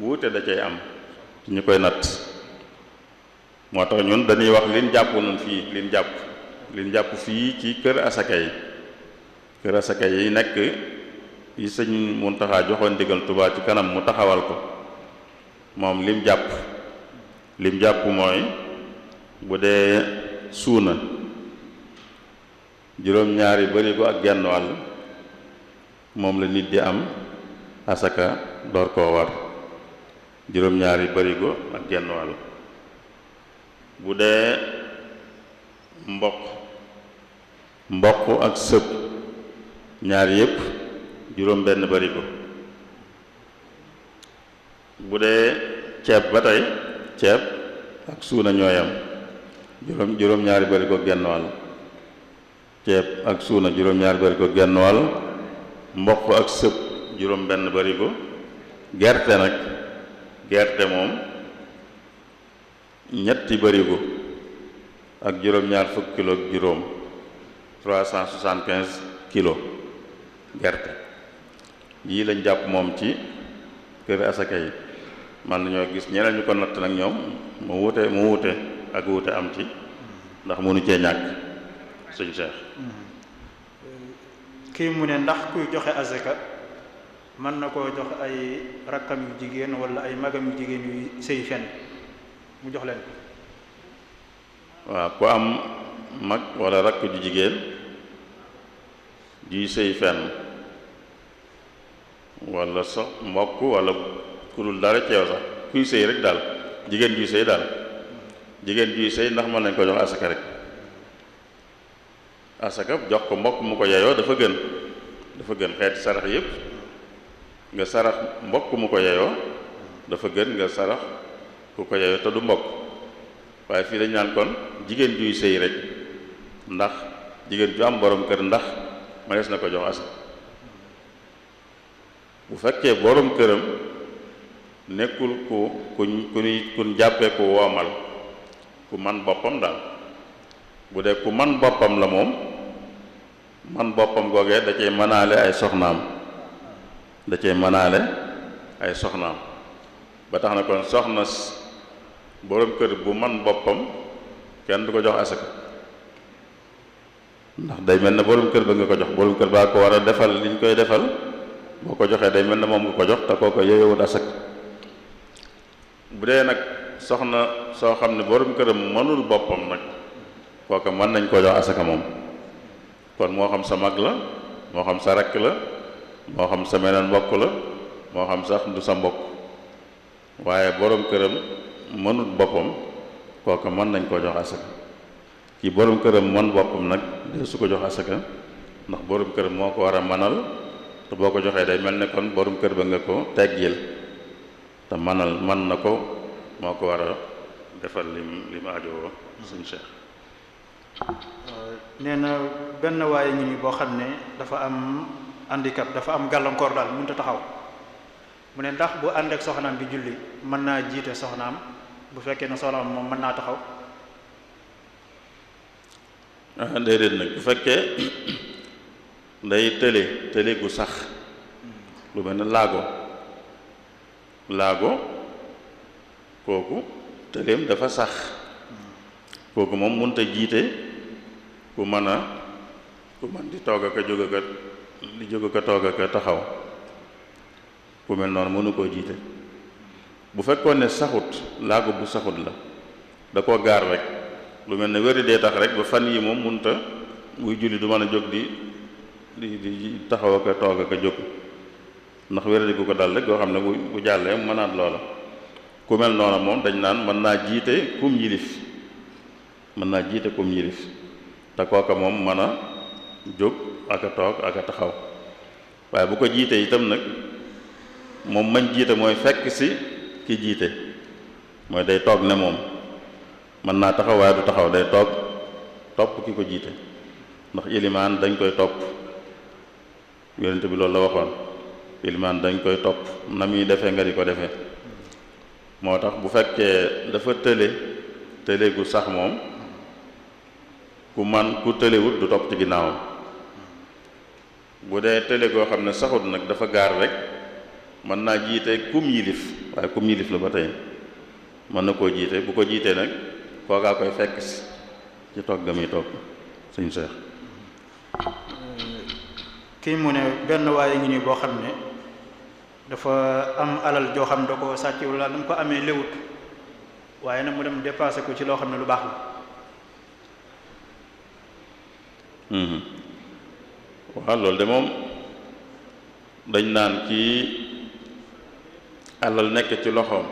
wuute da cay am ci ñu koy natt moo tax ñun dañuy wax liñ jàpp nun fii liñ jàpp fii ci kër asaka yi nekk yi sëñ Muntaxa joxoon ndigal Tuubaa ci kanam mu taxawal ko moom lim jàpp mooy bu dee suuna juróom-ñaari barigo ak genn wàll moom la nit di am asaka door koo war juróom-ñaari barigo ak genn wàll bu dee mboq ak sëb ñaar yépp juróom benn barigo bu dee ceeb ba tey ceeb ak suuna ñooyam juróom-ñaari barigo genn wàll ceeb ak suuna juróom-ñaari barigo genn wàll mboq ak sëb juróom benn barigo gerte moom ñetti barigo ak juróom-ñaar fukk kilo ak juróom 375 kilo gerte yii lañ jàpp moom ci kër asaka yi man nañoo gis ñeneen ñu ko natt nag ñoom mu wuute ak wuute am ci ndax mënu cee ñàkk sëñ Cheikh. kii mu ne ndax kuy joxe asaka mën na koo jox ay rakkam yu jigéen wala ay magam yu jigéen yu sëy fenn mu jox leen ko. waaw ku am mag wala rakk ju jigéen juy sëy fenn wala so mbokk wala ku dul dara ceew sax kuy sëy rek daal jigéen juy sëy ndax mën nañ ko jox asaka rek asaka jox ko mbokk mu ko yeyoo dafa gën xeeti sarax yépp nga sarax mbokk mu ko yeyoo dafa gën nga sarax ku ko yeyoo te du mbokk waaye fii dañ naan kon jigéen juy sëy rek ndax jigéen ju am borom kër ndax mënees na ko jox asaka bu fekkee borom këram nekkul ku jàppee ku woomal ku man boppam daal bu dee ku man boppam la moom man boppam googee da cay mënaale ay soxnaam ba tax na kon soxna borom kër bu man boppam kenn du ko jox asaka ndax day mel ne borom kër ba nga ko jox borom kër baa ko war a defal li ñu koy defal boo ko joxee day mel ne moom nga ko jox te kooko yeyewut asaka bu dee nag soxna soo xam ne borom këram mënul boppam nag kooka mën nañ koo jox asaka moom kon moo xam sa mag la moo xam sa rakk la moo xam sa meneen mbokk la moo xam sax du sa mbokk waaye borom këram mënut boppam kooka mën nañ koo jox asaka ci borom këram mën boppam nag de su ko jox asaka ndax borom këram moo ko war a mënal te boo ko joxee day mel ne kon borom kër ba nga ko teggil te mën na ko moo ko war a defal lim aajowoo suñu Cheikh. nee na benn waaye ñu ni boo xam ne dafa am handicap dafa am gàllankoor daal mënut a taxaw mu ne ndax bu ànd ak soxnaam di julli mën naa jiite soxnaam bu fekkee ne soxnaam moom mën naa taxaw. déedéet nag bu fekkee day tële gu sax lu mel ne laago kooku tëleem dafa sax kooku moom mënut a jiite ku mën di toog ak a jóg ak di jóg ak a toog ak a taxaw ku mel noonu mënu koo jiite bu fekkoon ne saxut laago bu saxut la da koo gaar rek lu mel ne wéri dee tax rek ba fan yi moom mënut a muy julli du mën a jóg di taxaw ak a toog ak a jóg ndax wéri gu ko dal rek goo xam ne bu jàllee mu mënaat loola ku mel noonu moom dañ naan mën naa jiite kum yilif te kooka moom mën a jóg ak a toog ak a taxaw waaye bu ko jiite itam nag moom mañ jiite mooy fekk si ki jiite mooy day toog ne moom mën naa taxaw waaye du taxaw day toog topp ki ko jiite ndax ilimaan dañ koy topp yonent bi loolu la waxoon ilimaan dañ koy topp na muy defee nga di ko defee moo tax bu fekkee dafa tële gu sax moom ku tëlewut du topp ci ginnaawam bu dee tële goo xam ne saxut nag dafa gaar rek mën naa jiite kum yilif waaye kum yilif la ba tey mën na koo jiite bu ko jiitee nag kookaa koy fekk si ci toog ga muy toog sëñ Cheikh. kii mu ne benn waaye ngi nii boo xam ne dafa am alal joo xam da ko sàcc wala nu mu ko amee léwut waaye nag mu dem dépassé ko ci loo xam ne lu baax la. waaw loolu de moom dañ naan kii alal nekk ci loxoom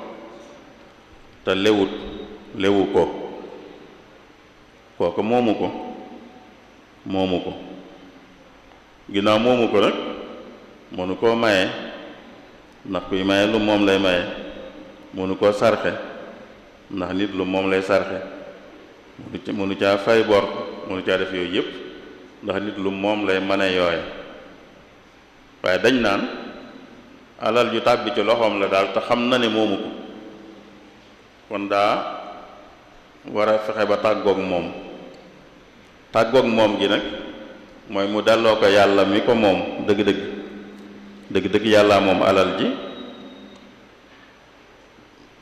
te lewu ko kooku moomu ko ginnaaw moomu ko nag mënu koo maye ndax kuy maye lu moom lay maye mënu koo sarxe ndax nit lu moom lay sarxe mënu caa fay bor mënu caa def yooyu yëpp ndax nit lu moom lay mane yooye waaye dañ naan alal ju tàbbi ci loxoom la daal te xam na ne moomu ko kon daa war a fexe ba tàggoog moom gi nag mooy mu delloo ko yàlla mi ko moom dëgg-dëgg yàlla moom alal ji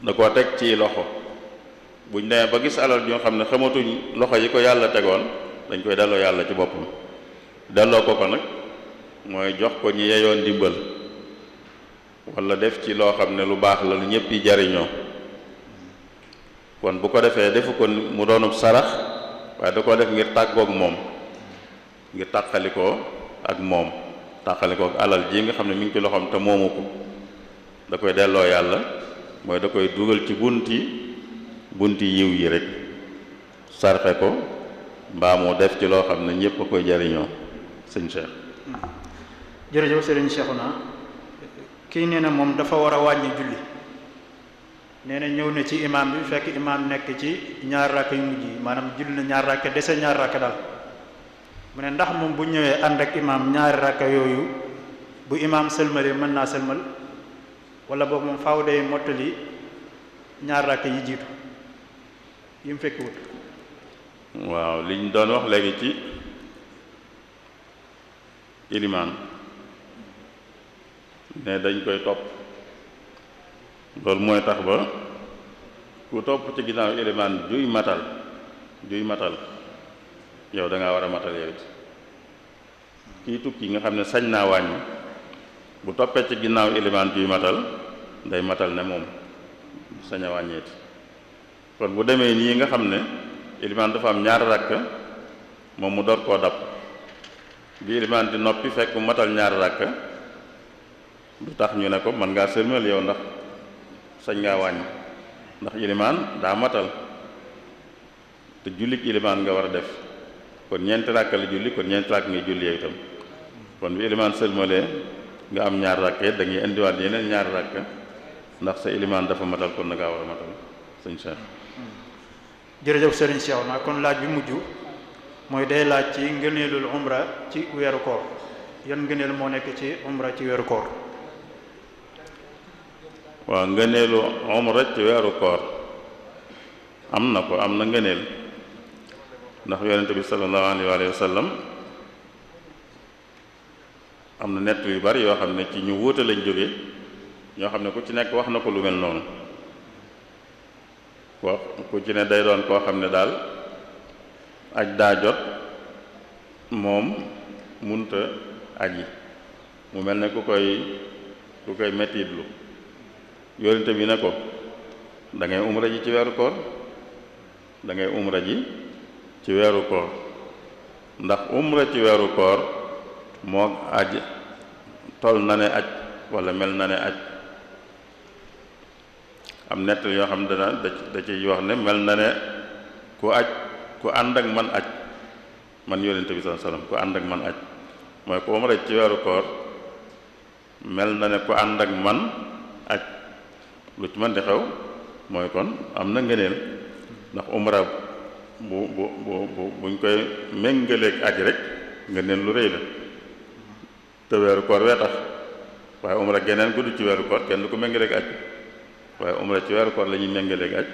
da koo teg ci loxo buñ demee ba gis alal joo xam ne xamatuñ loxo yi ko yàlla tegoon dañ koy delloo yàlla ci boppam delloo ko nag mooy jox ko ñi yeyoon ndimbal wala def ci loo xam ne lu baax la lu ñëpp yi jariñoo kon bu ko defee defu ko mu doonub sarax waaye da koo def ngir tàggoog moom ngir tàqalikoo ak moom tàqalikoo ak alal ji nga xam ne mi ngi ci loxoom te moomu ko da koy delloo yàlla mooy da koy dugal ci bunti yiw yi rek sarxe ko mbaa mu def ci loo xam ne ñëpp a koy jariñoo sëñ Cheikh. jërëjëf sëriñ Cheikhouna kii nee na moom dafa war a wàññi julli nee na ñëw na ci imaam bi fekk imaam nekk ci ñaar rakk yu mujj yi maanaam julli na ñaar rakk dese ñaar rakk daal mu ne ndax moom bu ñëwee ànd ak imaam ñaari rakk yooyu bu imaam sëlmalee mën naa sëlmal wala boog moom faaw day mottali ñaar rakk yi jiitu yi mu fekk wut. waaw liñ doon wax léegi ci ilimaan ne dañ koy topp loolu mooy tax ba ku topp ci ginnaaw ilimaan juy matal yow da ngaa war a matal yow it kii tukki nga xam ne sañ naa wàññi bu toppee ci ginnaaw ilimaan juy matal day matal ne moom sañ a wàññeeti kon bu demee nii nga xam ne ilimaan dafa am ñaari rakk moom mu door koo dab bi ilimaan di noppi fekk mu matal ñaari rakk du tax ñu ne ko mën ngaa sëlmal yow ndax sañ ngaa wàññi ndax ilimaan daa matal te jullik ilimaan nga war a def kon ñeenti rakk la julli kon ñeenti rakk ngay julli yow itam kon bi ilimaan sëlmalee nga am ñaari rakk it da ngay indiwaat yeneen ñaari rakk ndax sa ilimaan dafa matal kon na ngaa war a matal sëñ Cheikh. jërëjëf sëriñ Cheikh na kon laaj bi mujj mooy day laaj ci ngëneelul umra ci weeru koor yan ngëneel moo nekk ci umra ci weeru koor. waaw ngëneelu umra ci weeru koor am na ngëneel ndax yonente bi sallallahu alayhi wa sallam am na nett yu bari yoo xam ne ci ñu wuute lañ jóge ñoo xam ne ku ci nekk wax na ko lu mel noonu ku ci ne day doon koo xam ne daal aj daa jot moom munta aji mu mel ne ku koy mettitlu yonente bi ne ko da ngay umra ji ci weeru koor ndax umra ci weeru koor moo aj tol na ne aj wala mel na ne aj am nett yoo xam ne da ciy wax ne mel na ne ku ànd ak man aj man yonente bi sallallahu alayhi wasallam ku ànd ak man aj mooy ku umra ci weeru koor mel na ne ku ànd ak man aj lu ci mën di xew mooy kon am na ngëneel ndax umra buñ koy méngaleeg aj rek ngëneel lu rëy la te weeru koor wee tax waaye umra geneen gudd ci weeru koor kenn du ko méngaleeg aj waaye umra ci weeru koor la ñuy méngaleeg aj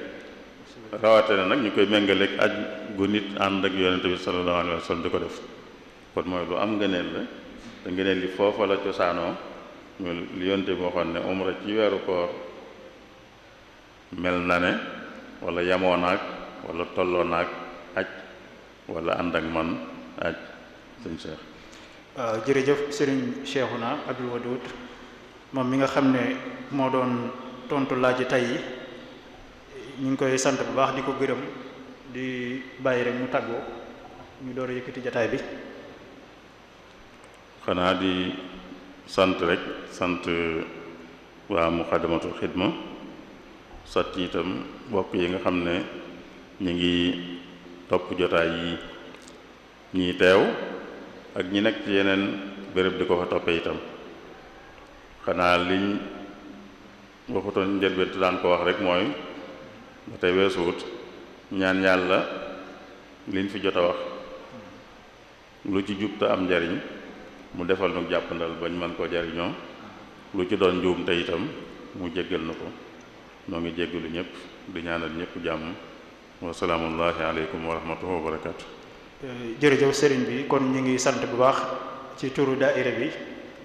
rawatina nag ñu koy méngaleeg aj gu nit ànd ak yonente bi sallallahu alayhi wa sallam di ko def kon mooy lu am ngëneel la te ngëneel li foofa la cosaanoo ñu li yonente bi waxoon ne umra ci weeru koor mel na ne wala yamoo naag wala tolloo naag aj wala ànd ak man aj sëñ Cheikh. waaw jërëjëf sëriñ Cheikhouna Abdoul Wadoud moom mi nga xam ne moo doon tontu laaj tey yi ñu ngi koy sant bu baax di ko gërëm di bàyyi rek mu tàggoo ñu door a yëkkati jataay bi. xanaa di sant rek sant waa Muxaddamatul Xidma sant itam mbokk yi nga xam ne ñu ngi topp jotaay yi ñii teew ak ñi nekk ci yeneen béréb di ko fa toppee itam xanaa liñ waxutoon njëlbeen te daan ko wax rek mooy ba tey weesuwut ñaan yàlla liñ fi jot a wax lu ci jub te am njariñ mu defal nu jàppandal bañ mën koo jariñoo lu ci doon njuum te itam mu jéggal na ko noo ngi jéggalu ñëpp di ñaanal ñëpp jàmm wa salaamullahi aleykum wa rahmatullahi wa barakaatu. jërëjëf sëriñ bi kon ñu ngi sant bu baax ci turu daaira bi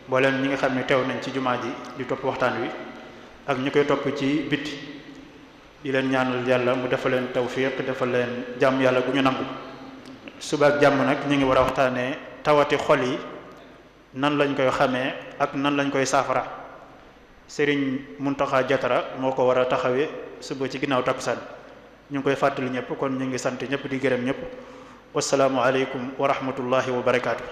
mboolem ñi nga xam ne teew nañ ci jumaa ji di topp waxtaan wi ak ñu koy topp ci biti di leen ñaanal yàlla mu defal leen tawfiq defal leen jàmm yàlla gu ñu nangu. suba ak jàmm nag ñu ngi war a waxtaanee tawati xol yi nan lañ koy xamee ak nan lañ koy saafara sëriñ Muntaxa Jatara moo ko war a taxawee suba ci ginnaaw takkusaan ñu ngi koy fàttali ñëpp kon ñu ngi sant ñëpp di gërëm ñëpp wasalaamu aleykum wa rahmatullahi wa barakaatu.